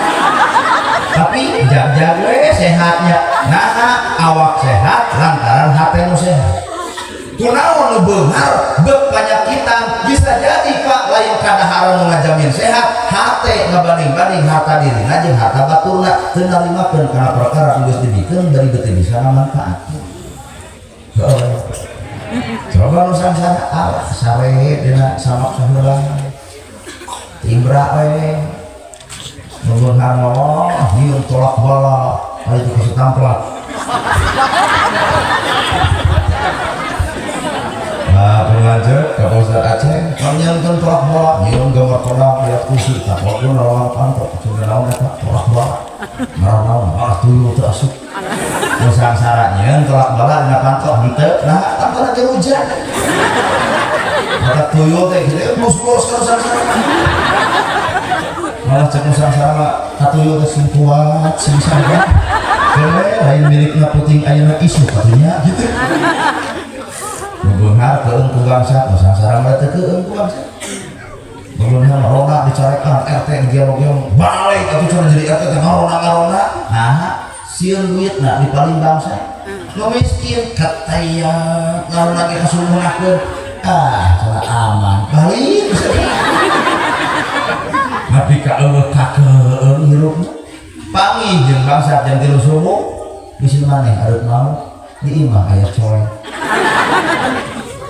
Speaker 3: tapi jag-jag we sehatnya nah awak sehat lantaran hate nu sehat kunaon nu beunghar beuk panyakitan bisa jadi Pak lain kadaharan nu ngajamin sehat hate ngabanding-banding harta dirina jeung harta baturna teu narimakeun kana perkara geus dibikeun bari teu bisa ngamanfaatkeun. Coba nu sangsara alah sare dina samak saheula timbra we nu beunghar mah hieun tolak bala aya teh kasatamplak. Nah, pengajar ke Ustaz Aceh, nyeunkeun tolak bola, nyeun gambar kodam lihat kursi, tak walaupun lawan panto, cuma naon eta tolak bola. Marah naon, marah tuyul teu asup. Nu sangsara nyeun tolak bola dina panto henteu, nah pantona ge hujan. Maka tuyul teh gede bolos-bolos ka sangsara. Malah cek nu sangsara mah ka tuyul teh sing kuat, sing sabar. Kewe lain milikna puting ayeuna isu katunya gitu. Beunghar keung ku bangsa, nu sangsara mah teu keung ku bangsa. Beunghar rona dicarekan RT digelog-gelog, balik atuh cara jadi RT teh ngarona-ngarona. Nah, sieun duitna dipaling bangsa. Nu miskin katayak ngaruh lagi kasumunakeun. Ah, cenah aman. Balik nepi ka eueuh kakeung hirupna. Panggih jeung bangsa jam 3 subuh bisi maneh areup mau di imah aya coy.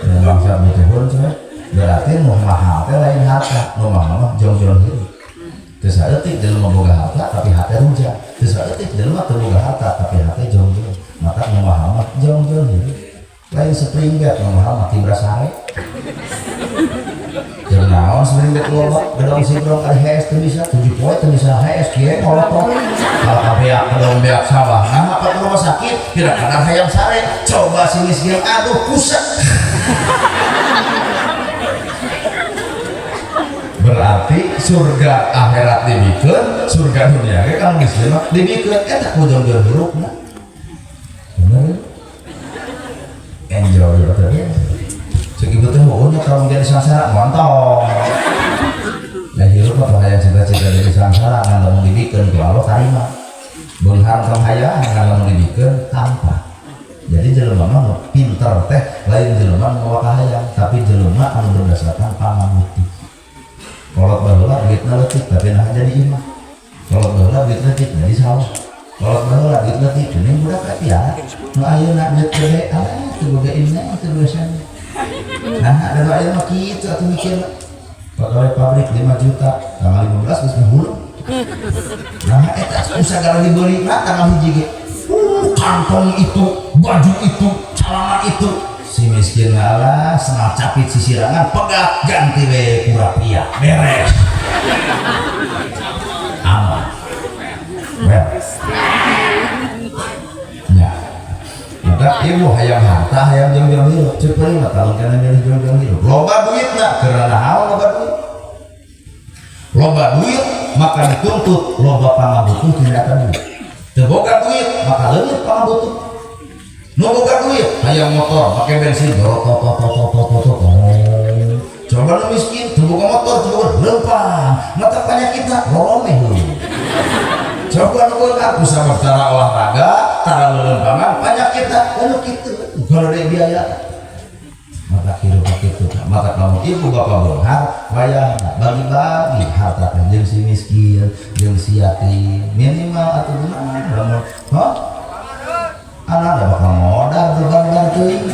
Speaker 3: Dan bangsa butuhun coy. Berarti nu mahal teh lain harta, nu mahal mah jongjon hirup. Teu saeutik jelema boga harta tapi hate rujak. Teu saeutik jelema teu boga harta tapi hate jongjon. Maka nu mahal mah jongjon hirup. Lain spring bed, nu mahal mah tibra sare. Jeung naon spring bed loba, gedong sibrong ari hees teu bisa, 7 poe teu bisa hees kieu molotot. Kalau kabeak gedong beak sawah, nah apa ke rumah sakit, kira kadar hayang sare, coba si miskin aduh pusat. Berarti surga akhirat dibikeun, surga dunia ge kalau miskin mah dibikeun eta ku jongjon hirupna. Bener. Enjoy betul. Cek ibu teh heueuh nya kalau jadi sangsara montong. Da hirup mah hayang cita-cita jadi sangsara ngan lamun dibikeun ku Allah tarima. Beunghar tong hayang ngan lamun dibikeun tanpa. Jadi jelema mah pinter teh lain jelema nu mawa kahayang, tapi jelema anu berdasarkan pamamukti. Kolot baheula duitna leutik tapi nah jadi imah. Kolot baheula duit leutik jadi sawah. Kolot baheula duit leutik geuning budak ka piara. Nu ayeuna duit gede alah teu boga imah teu boga sana. Nah, ada nu ayeuna mah kitu atuh mikirna. Pegawai pabrik 5 juta, tanggal 15 geus ngahuleng. Nah, eta usah gara dibeli mah tanggal 1 ge. Kantong itu, baju itu, celana itu. Si miskin ngalah, sengal capit sisirangan, pegat ganti we kurapia, beres. Aman. Well. Ya. Maka ibu hayang harta, hayang jong-jong hirup. Ceuk paling mah talon kana milih jong-jong hirup. Loba duitna, karena naon loba duit? Loba duit maka dituntut loba pangabutuh tina eta duit. Teu boga duit maka leungit pangabutuh. Nu boga duit hayang motor make bensin tot. Coba nu miskin teu boga motor teu boga leumpang, mata panyakitna loromeh heuh. Coba nu boga ku sabab tara olahraga, tara leuleumpangan panyakitna anu kitu kalau deui biaya. Mata hirup kitu, mata kamu ibu bapak beunghar wayahna bagi-bagi harta teh jeung si miskin, jeung si yatim minimal atuh kumaha lamun hah? Anak ada bakal modal berbar-bar teuing.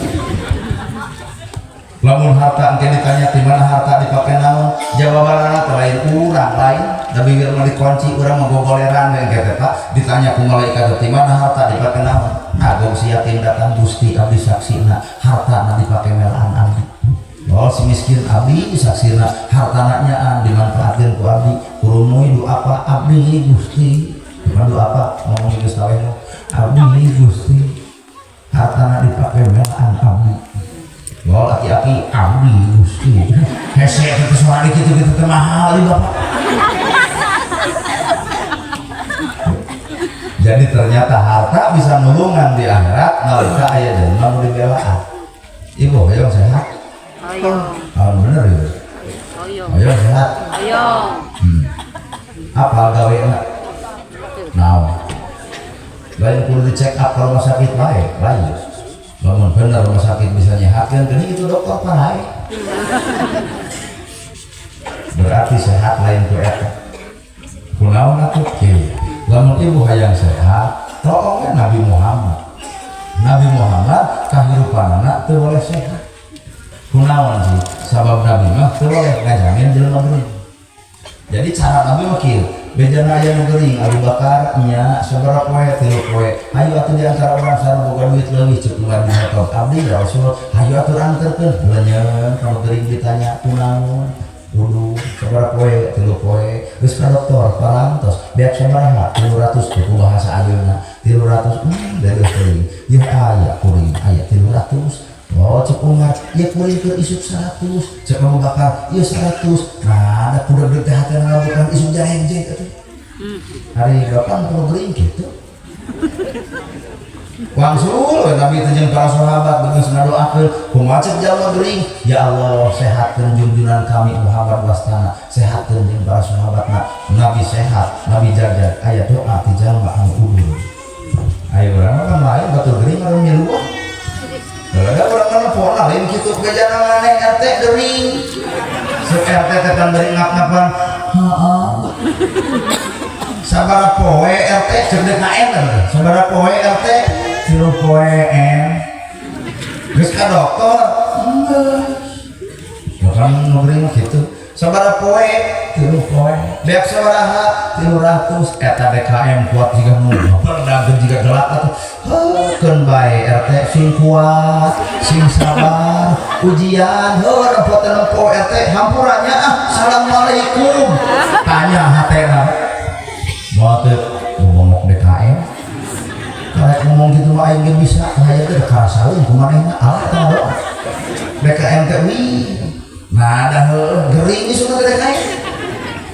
Speaker 3: Lamun harta engke ditanya di mana harta dipake naon, jawabanana teh lain urang lain, da bibir mah dikunci urang mah gogoleran we engke teh Pak, ditanya ku malaikat di mana harta dipake naon. Nagong si yatim datang Gusti abdi saksina hartana dipake melaan abdi. Oh si miskin abdi saksina hartana nyaan dimanfaatkeun ku abdi, kurumuy du apa abdi Gusti. Bukan du apa ngomong geus taweh abdi Gusti hartana dipake melaan abdi. Lol aki-aki abdi Gusti. Hese teh suara kitu-kitu teh mahal di bapak. Jadi ternyata harta bisa nulungan di akhirat nalika aya jelema nu dibelaan. Ibu hoyong sehat?
Speaker 1: Hoyong.
Speaker 3: Ah bener ya?
Speaker 1: Hoyong.
Speaker 3: Hoyong sehat?
Speaker 1: Hoyong.
Speaker 3: Apa gawena? Naon? Lain kudu dicek up ke rumah sakit wae, lain. Lamun bener rumah sakit bisa nyehatkeun, geuning itu dokter parae. Berarti sehat lain ku eta. Kunaon atuh? Kieu. Lamun ibu hayang sehat, toongnya Nabi Muhammad. Nabi Muhammad kahirupanana teu boleh sehat. Kunaon sih? Sabab Nabi mah teu boleh ngajamin jelema geuning. Jadi cara Nabi mah kieu, bejana aya nu geuring Abu Bakar nya sabaraha poe 3 poe. Hayu atuh di antara urang sareng boga duit leuwih ceuk Umar bin Khattab. Abdi ya Rasul, hayu atuh anterkeun. Leunyeun kalau geuring ditanya kunaon? Wudu sabaraha poe 3 poe. Geus ka dokter parantos beak sabaraha 300 ku bahasa ayeuna 300 dari kuring. Ieu aya kuring aya 300. Oh cek Umar, ieu kuring keur isuk 100, cek Abu Bakar ieu 100. Nah, ada kuda gede teh hatena ngabukan isuk jarenjeng atuh. Hari bapak kudu geuring kitu. Wangsul we Nabi teh jeung para sahabat geus ngadoakeun kumaha cek jalma geuring, ya Allah sehatkeun junjunan kami Muhammad wastana, sehatkeun jeung para sahabatna. Nabi sehat, Nabi jaga, aya doa ti jalma anu udur. Ayo urang mah kan lain batur gering urang milu. Da urang mah nepona lain kitu gejana maneh RT gering. Sok RT teh kan bari ngap-ngapan. Heeh. Sabaraha poe RT cek DKM teh. Sabaraha poe RT 3 poe M. Geus ka dokter? Enggak. Bukan nu gering mah kitu. Sabaraha poe? 3 poe. Beak sabaraha? 300. Eta DKM kuat jiga nu berdagang jiga gelap atuh. Heuh, keun bae RT sing kuat, sing sabar. Ujian heuh nempo teh nempo RT hampuranya ah. Assalamualaikum. Tanya hatena. Moal teu ngomong DKM. Karek ngomong gitu mah aing ge bisa, hayang teh karasaeun kumanehna alah teh ngadoa. DKM teh wih. Nah, dah heueuh gering isuk teh DKM.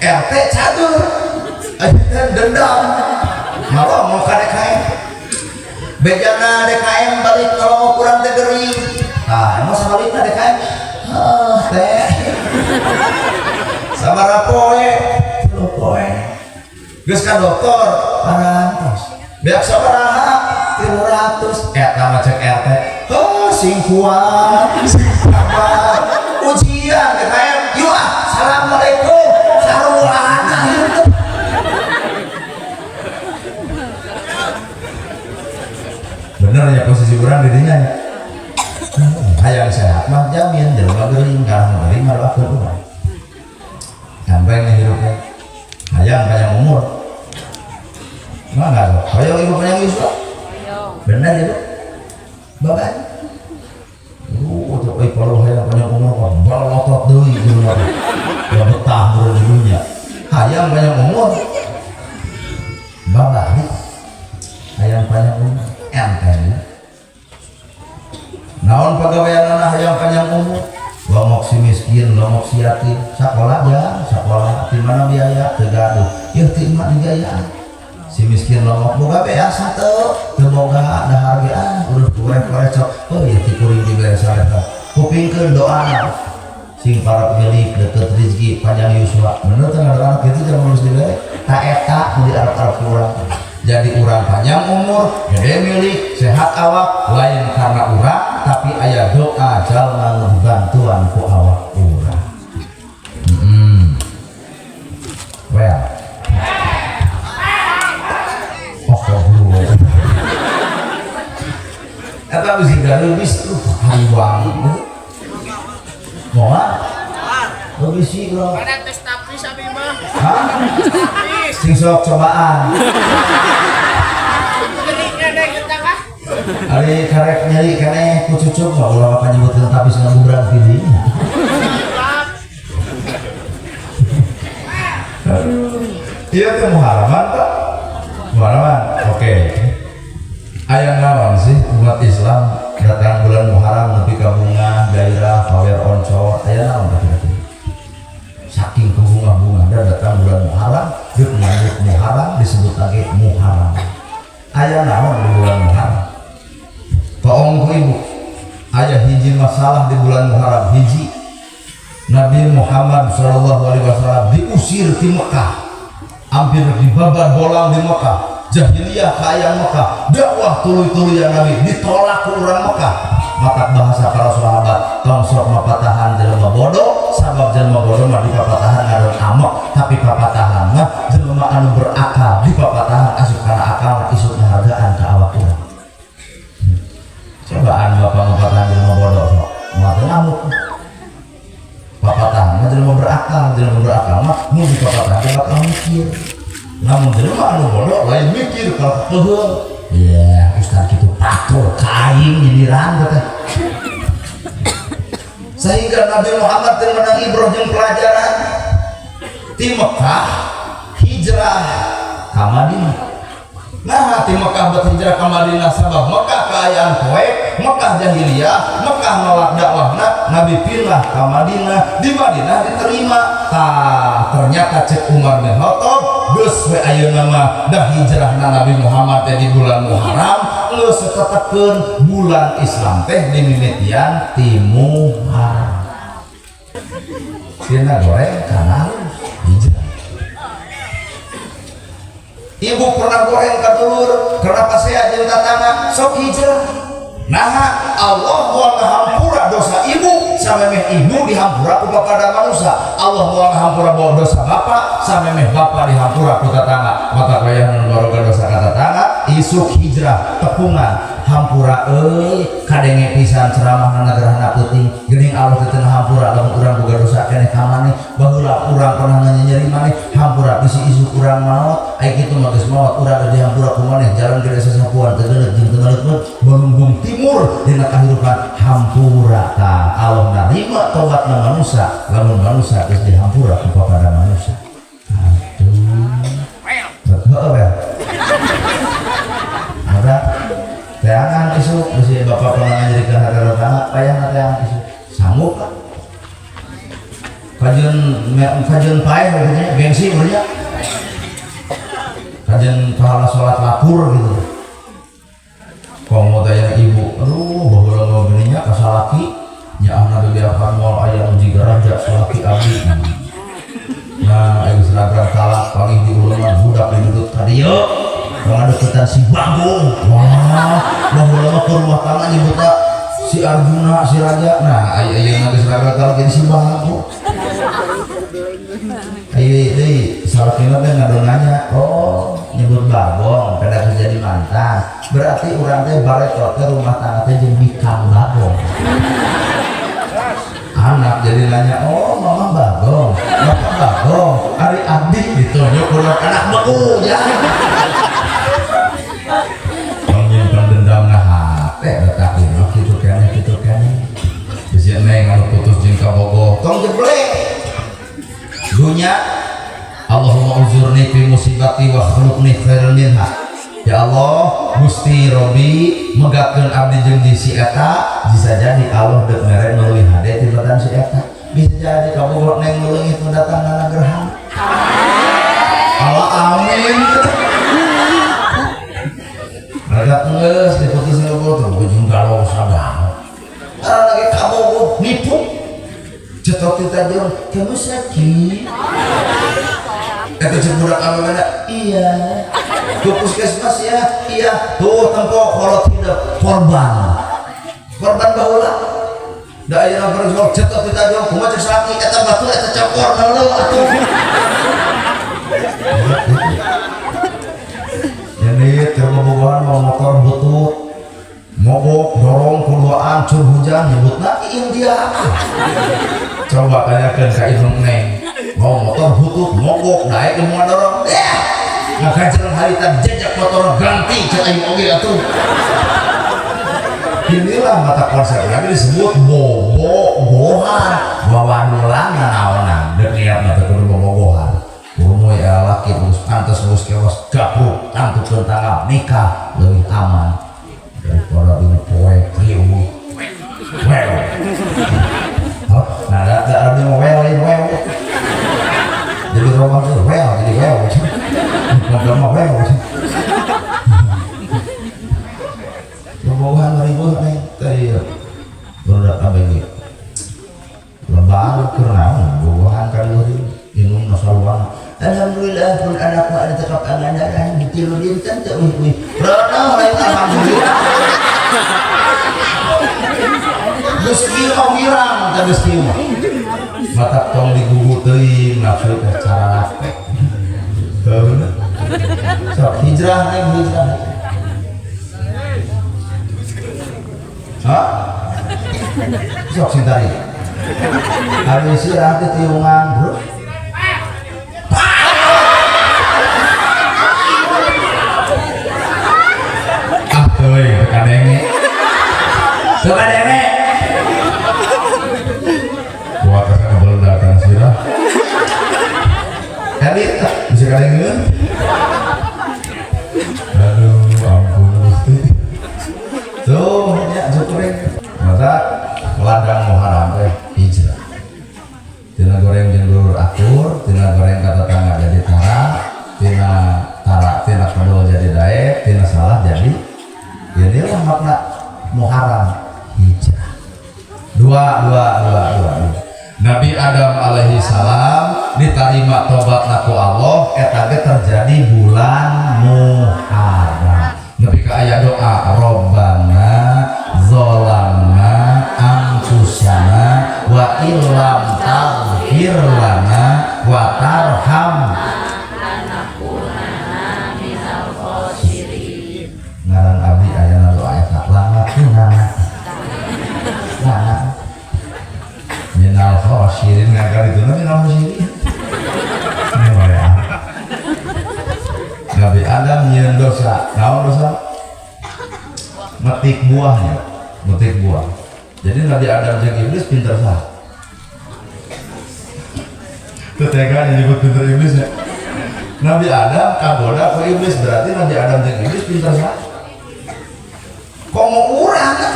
Speaker 3: RT catur. Aing teh dendam. Ngomong ka DKM. Bejana DKM balik kalau kurang teh gering. Tah, emang sabalikna DKM. Heuh teh. Sabaraha poe? 3 poe. Geus ka dokter, parantos. Beak sabaraha? 300. Eta mah cek RT. Heuh, sing kuat, sing sabar. Ujian DKM. Yuk ah, assalamualaikum. Saruana hirup. Bener ya posisi urang di dinya nya. Hayang sehat mah jamin jelema gering karena gering mah doakeun urang. Sampai nih hirupnya. Hayang panjang umur. Mah enggak tuh. Hayang ibu panjang yuswa. Bener ibu. Bapak. Tuh euy kalau hayang panjang umur kok balotot deui jelema. Ya betah beureum di dunya. Hayang panjang umur. Bapak hayang panjang umur. Enteng. Naon pagaweanana hayang panjang umur? Lomok si miskin, lomok si yatim, sakola ja, sakola di mana biaya teu gaduh. Ieu ti emak digayaan. Si miskin lomok boga beas teu, teu boga dahar ge ah, urus korek-korek cok. Oh ieu ti kuring dibere sareta. Kupingkeun doana. Sing para pemilik deket rezeki panjang yuswa. Bener teh ngadoana kitu teh mun geus dibere. Ta eta nu diarep-arep ku urang. Jadi urang panjang umur, gede milik, sehat awak, lain karena urang, tapi aya doa jalma nu dibantuan ku awak urang. Well. Oh, goblok. Eta bisi gaduh bis hayang. Moal? Bisi urang.
Speaker 4: Ada tes tapis abi mah.
Speaker 3: Hah? Sing sok cobaan. Ari karek nyeri keneh ku cucuk mah ulah maka nyebutkeun tapis ngabubrang ti dinya. Ieu teh Muharraman Pak. Muharraman. Oke. Aya naon sih umat Islam datang bulan Muharram nepi ka bunga gairah pawer oncor aya naon teh kira-kira? Saking kebunga-bunga dan datang bulan Muharram, deuk nyambut Muharram disebut lagi Muharram. Aya naon di bulan Muharram? Toong ku ibu, aya hiji masalah di bulan Muharram hiji. Nabi Muhammad shallallahu alaihi wasallam diusir di Mekah, hampir dibabar bolang di Mekah. Jahiliyah kaayaan Mekah, dakwah tuluy-tuluyan Nabi ditolak ku urang Mekah. Matak bahasa para sahabat, tong sok mapatahan jelema bodoh, sabab jelema bodoh mah dipapatahan ngadon amok, tapi papatahan mah jelema anu berakal dipapatahan asup kana akal isuk ngahargaan ka awak urang. Cobaan bapak mapatahan jelema bodoh sok, moal teu ngamuk. Papatahan mah jelema berakal, jelema berakal mah mun dipapatahan teh bakal mikir. Namun jelema anu bodoh lain mikir kalau keuheul. Ya, ustaz kitu patur ka aing nyindiran teh. Sehingga Nabi Muhammad teh menang ibroh jeung pelajaran ti Mekah hijrah ka Madinah. Nah, ti Mekah bet hijrah ka Madinah sabab Mekah kaayaan poek, Mekah jahiliyah, Mekah nolak dakwahna, Nabi pindah ka Madinah, di Madinah diterima. Tah, ternyata cek Umar bin Khattab geus we ayeuna mah dah hijrahna Nabi Muhammad teh di bulan Muharram, geus tetekeun bulan Islam teh dimimitian ti Muharram. Tina goreng kana hijrah. Ibu pernah goreng ka dulur, kenapa saya jeung tatangga sok hijrah. Nah, Allah moal ngahampura dosa ibu samemeh ibu dihampura ku bapak dan manusia. Allah moal ngahampura bawa dosa bapak samemeh bapak dihampura ku tatangga. Maka kaya nu baroga dosa ka tatangga, isuk hijrah tepungan hampura euy kadenge pisan ceramah gerhana peuting geuning Allah teu hampura lamun urang boga dosa keneh ka maneh baheula urang pernah nyeri maneh hampura bisi isuk urang maot ai kitu mah geus maot urang dihampura ku maneh jalan gede sasapuan teu geuneut jeung teu ngaleupneut balunggung timur dina kahirupan hampura ta Allah narima tobatna manusia lamun manusia geus dihampura ku papada manusia. Aduh heueuh ada teangan isuk bisi bapak pernah ngajadikeun harta tetangga payah teangan isuk sanggup kan kajian paeh gitu nya gengsi nya kajian pahala sholat lapur gitu komo tanya ibu aduh baheula mah geuning nya ka salaki nyaahna bebeakan moal aya nu jiga raja salaki abdi. Nah aya seragam talak panggih di uleman budak didudut ka dieu ngadeukeutan si Bagong. Wah, baheula mah keur rumah tangga nyebutna si Arjuna, si Raja. Nah, aya ayeuna geus raga talak jadi si Bagong. Ayo deui salakina teh ngadonanya, oh nyebut Bagong kada geus jadi mantan. Berarti urang teh bareto teh rumah tangga teh jeung bikang Bagong. Anak jadi nanya, oh mama Bagong, bapak Bagong, ari abdi ditunjuk urang anak beku ya. Menyimpan dendam nah hate letak di kitu keneh bisi neng anu putus jeung kabogoh tong jeblek dunya. Allahumma uzurni fi musibati wa khulqni khairan minha. Ya Allah Gusti Robi megatkeun abdi jeung di si eta bisa jadi Allah deuk mere nu leuwih hade tibatan si eta bisa jadi kabogoh neng nu leungit nu datang kana gerhana. Allah amin. Raga geus diputus ngobrol tuh ujung galau sadar. Karena lagi kabogoh nipu. Cetok kita jeung kamu sakit. Eta jeung budak anu mana? Iya. Ke puskesmas ya? Iya. Tuh tempo kolot hidup korban. Korban baheula. Da ayeuna berjuang cetok kita jeung kumaha cek salaki eta batur eta cokor heuleuh atuh. Jadi terbobogohan mau motor butut mogok dorong kuduaan cur hujan nyebutna India. Coba tanyakan ka indung neng mau motor butut mogok naik ke moal dorong ngakajeun harita jejak motor ganti cek aing oge atuh. Inilah mata konsep lagi disebut bobogohan wawanulan nanaonan deuk niatna teh kudu bobogohan. Umum ya laki terus pantas terus kewas gabruk tangtukeun tanggal nikah leuwih aman daripada dina poe krieuh well. Nah da abdi mah well lain well jadi romah teh well jadi well ngobrol mah well bobogohan ribuh neng teh ieu barudak abg lebar keur naon bobogohan ka luhur inung saluang. Alhamdulillah pun anak mah ada tetap angan-angan di tilu dinten teu uih-uih. Rono lain alhamdulillah. Geus kieu mah wirang teh geus kieu mah. Matak tong digugu teuing nafsu teh cara lapek. Baheula. Sok hijrah neng hijrah. Hah? Sok sing tari. Ari sirah teh tiungan, Bro. Teuing teu kadenge. Teu kadenge. Buat kasana beledak kana sirah. Tadi bisa kadengeun. Aduh, ampun Gusti. Tuh, nya jukuring. Mata ladang muharam teh hijrah. Tina goreng jeung dulur akur, tina goreng ka tetangga jadi tara, tina tara tina kedul jadi daek, tina salah jadi inilah makna muharam hijrah. Dua. Nabi Adam alaihi salam
Speaker 2: Diterima tobatna ku Allah, eta ge terjadi bulan Muharram. Nepi ka aya doa Robbana zolamna anfusana wa illam taghfir lana wa tarham ngaran abdi ayana doa eta lama ngana lana minal khosirin ngangkal itu minal khosirin. Nabi Adam nyieun dosa, naon dosa? Metik buahnya, metik buah. Jadi Nabi Adam jeung iblis pinter sah. Tetega nyebut pinter iblis ya. Nabi Adam kagoda ku iblis, berarti Nabi Adam jeung iblis pinter sah. Komo urang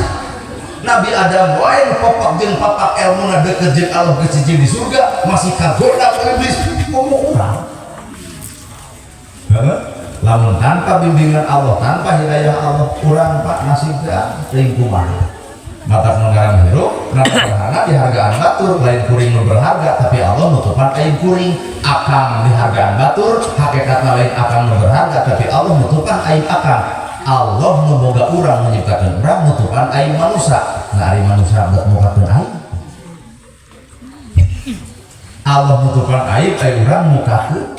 Speaker 2: Nabi Adam wae nu papak jeung papak elmuna deukeut jeung Allah geus di surga masih kagoda ku iblis, komo urang. Heeh. Lamun tanpa bimbingan Allah, tanpa hidayah Allah, urang Pak nasib teh teuing kumaha. Matak nu ngaran hirup, ngaran dihargaan batur, lain kuring nu berharga, tapi Allah nutupan aing kuring. Akang dihargaan batur, hakikatna lain akang nu berharga, tapi Allah nutupan aing akang. Allah nu boga urang menyiptakeun urang nutupan aing manusia. Nah ari manusia bet mukakeun aing. Allah nutupan aing, aing urang mukakeun.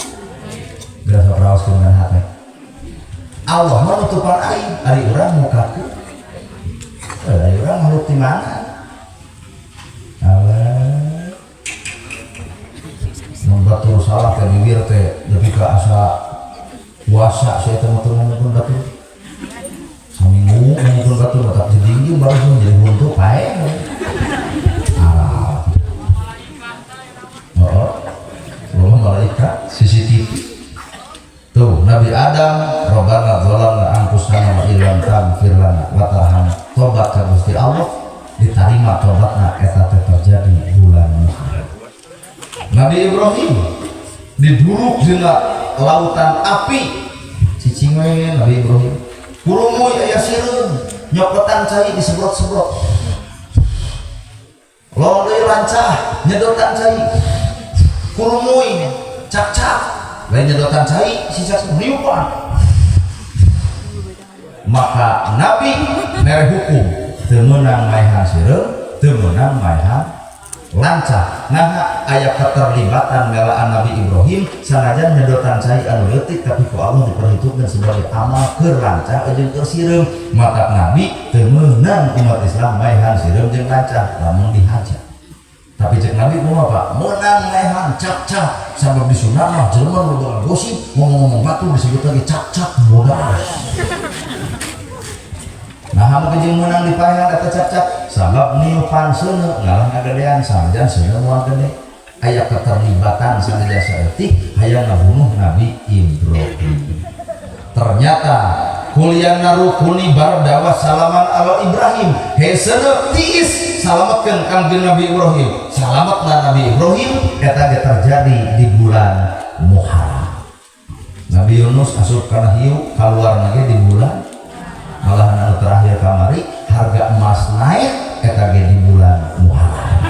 Speaker 2: Geus sok raoskeun kana hate. Allah mah nutupan aing, ari urang mukakeun. Ari urang makhluk di mana? Allah. Mun batur salah teh bibir teh lebih ke asa puasa saya teh motor ngomongkeun batur. Saminggu ngomongkeun batur tetap jadi baru jadi buntu pae. Arah. Oh, oh, malaikat CCTV. Tuh, Nabi Adam, Robbana zalamna anfusana wa illam taghfir lana wa tarhamna. Tobat ka Gusti Allah, diterima tobatna eta teh terjadi bulan Muharram. Nabi Ibrahim diduruk dina lautan api. Cicing we Nabi Ibrahim. Kurumuy aya sireun, nyokotan cai disebrot-sebrot. Lolong deui lancah, nyedotan cai. Kurumuy, cak-cak. Lain nyedotan cai, sisa niupan. Maka Nabi mere hukum, teu meunang maehan sireun, teu meunang maehan lancah. Nah, aya keterlibatan melaan Nabi Ibrahim sanajan nyedotan cai anu leutik tapi ku Allah diperhitungkan sebagai amal keur lancah jeung keur sireum. Maka Nabi teu meunang umat Islam maehan sireum jeung lancah lamun dihajar. Tapi cek Nabi kumaha Pak? Meunang maehan cak-cak sabab di sunah mah jelema nu boga gosip ngomong-ngomong batu disebut lagi cak-cak bodas. Nah, hamu jeung meunang dipaehan eta cak-cak sabab niupan seuneu ngalah ngagedean sanajan seuneu moal gede. Aya keterlibatan sanajan saeutik hayang ngabunuh Nabi Ibrahim. Ternyata kuliah narukuni bardawa salaman ala Ibrahim. Hei seuneu tiis salametkeun kangjeng Nabi Ibrahim. Salametna Nabi Ibrahim eta ge terjadi di bulan Muharram. Nabi Yunus asup kana hiu kaluarna ge di bulan malahan anu terakhir kamari harga emas naik eta ge di bulan Muharram.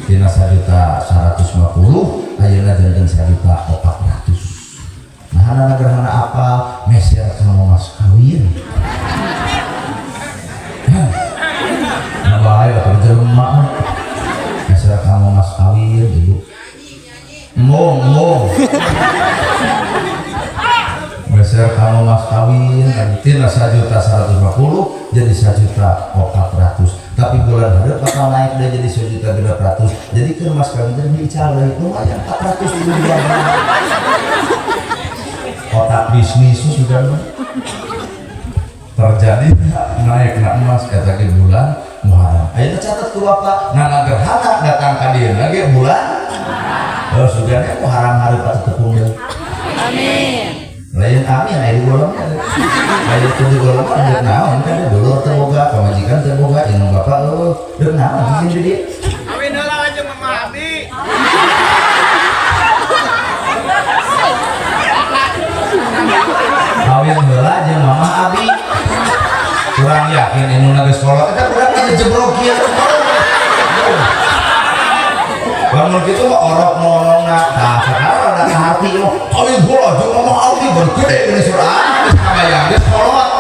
Speaker 2: Dina 1.150.000 ayeuna janten 1.400.000. Nah, hana gerhana apa meser kamu mas kawin. Nah, bahaya atau jelema meser kamu mas kawin ibu. Mong mong. Meser kamu mas kawin tina 1.150.000 jadi 1.400.000. Tapi bulan hareup bakal naik deh jadi 1.300.000. Jadi keur mas kawin teh diical deui lumayan 400.000. Otak bisnis sudah terjadi naik na emas eta ge bulan Muharram. Ayeuna catat ku bapak, nah gerhana datang ka dieu ge bulan. Oh, sugana Muharram hareup atuh tepung deui.
Speaker 1: Amin.
Speaker 2: Lain amin aya di golongan. Aya teu di golongan deuk naon kan dulur teu boga, pamajikan teu boga, indung bapak eueuh, deuk naon sih di dieu.
Speaker 4: Kawin heula aja Mama Abi.
Speaker 2: Kawin heula jeung Mama Abi. Kurang yakin indungna geus kolot eta kurang geus jebrok kieu. Kalau
Speaker 3: Lamun kitu mah orok ngomongna. Tah sekarang ada hati mah kawin heula jeung Mama Aldi baru gede ini surah. Geus kabayang geus kolot.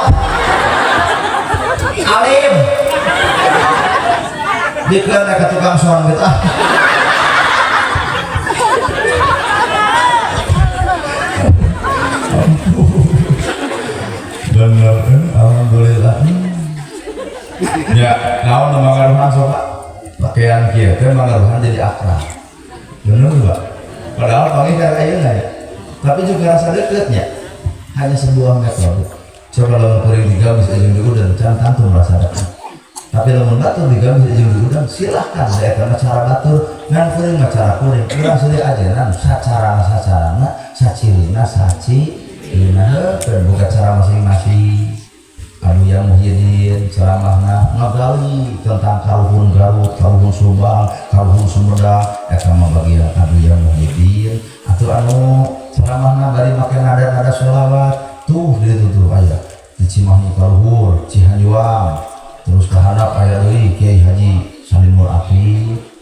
Speaker 3: Alim. Dikeun ka tukang sound gitu ah. Bener, alhamdulillah. Ya, naon nu mangaruhan sok Pak? Pakaian kieu teh mangaruhan jadi akrab. Bener Pak? Padahal panggih ka ayeuna ya. Tapi juga rasa deketnya. Hanya sebuah metode. Coba lamun kuring digamis jeung diudang can tantu merasa dekat. Tapi lamun batur digamis jeung diudang silahkan da eta mah cara batur ngan kuring mah cara kuring. Urang silih ajenan sacarana sacarana sacirina sacirina heukeun boga cara masing-masing. Anu yang Muhyiddin ceramahna ngagali tentang karuhun Garut, karuhun Subang, karuhun Sumedang eta mah bagian anu yang Muhyiddin atau anu ceramahna bari make nada-nada sholawat tuh di ditu tuh aya di Cimahi kaluhur, Cihanjuang terus ka handap aya deui Kiai Haji Salim Nur Afif.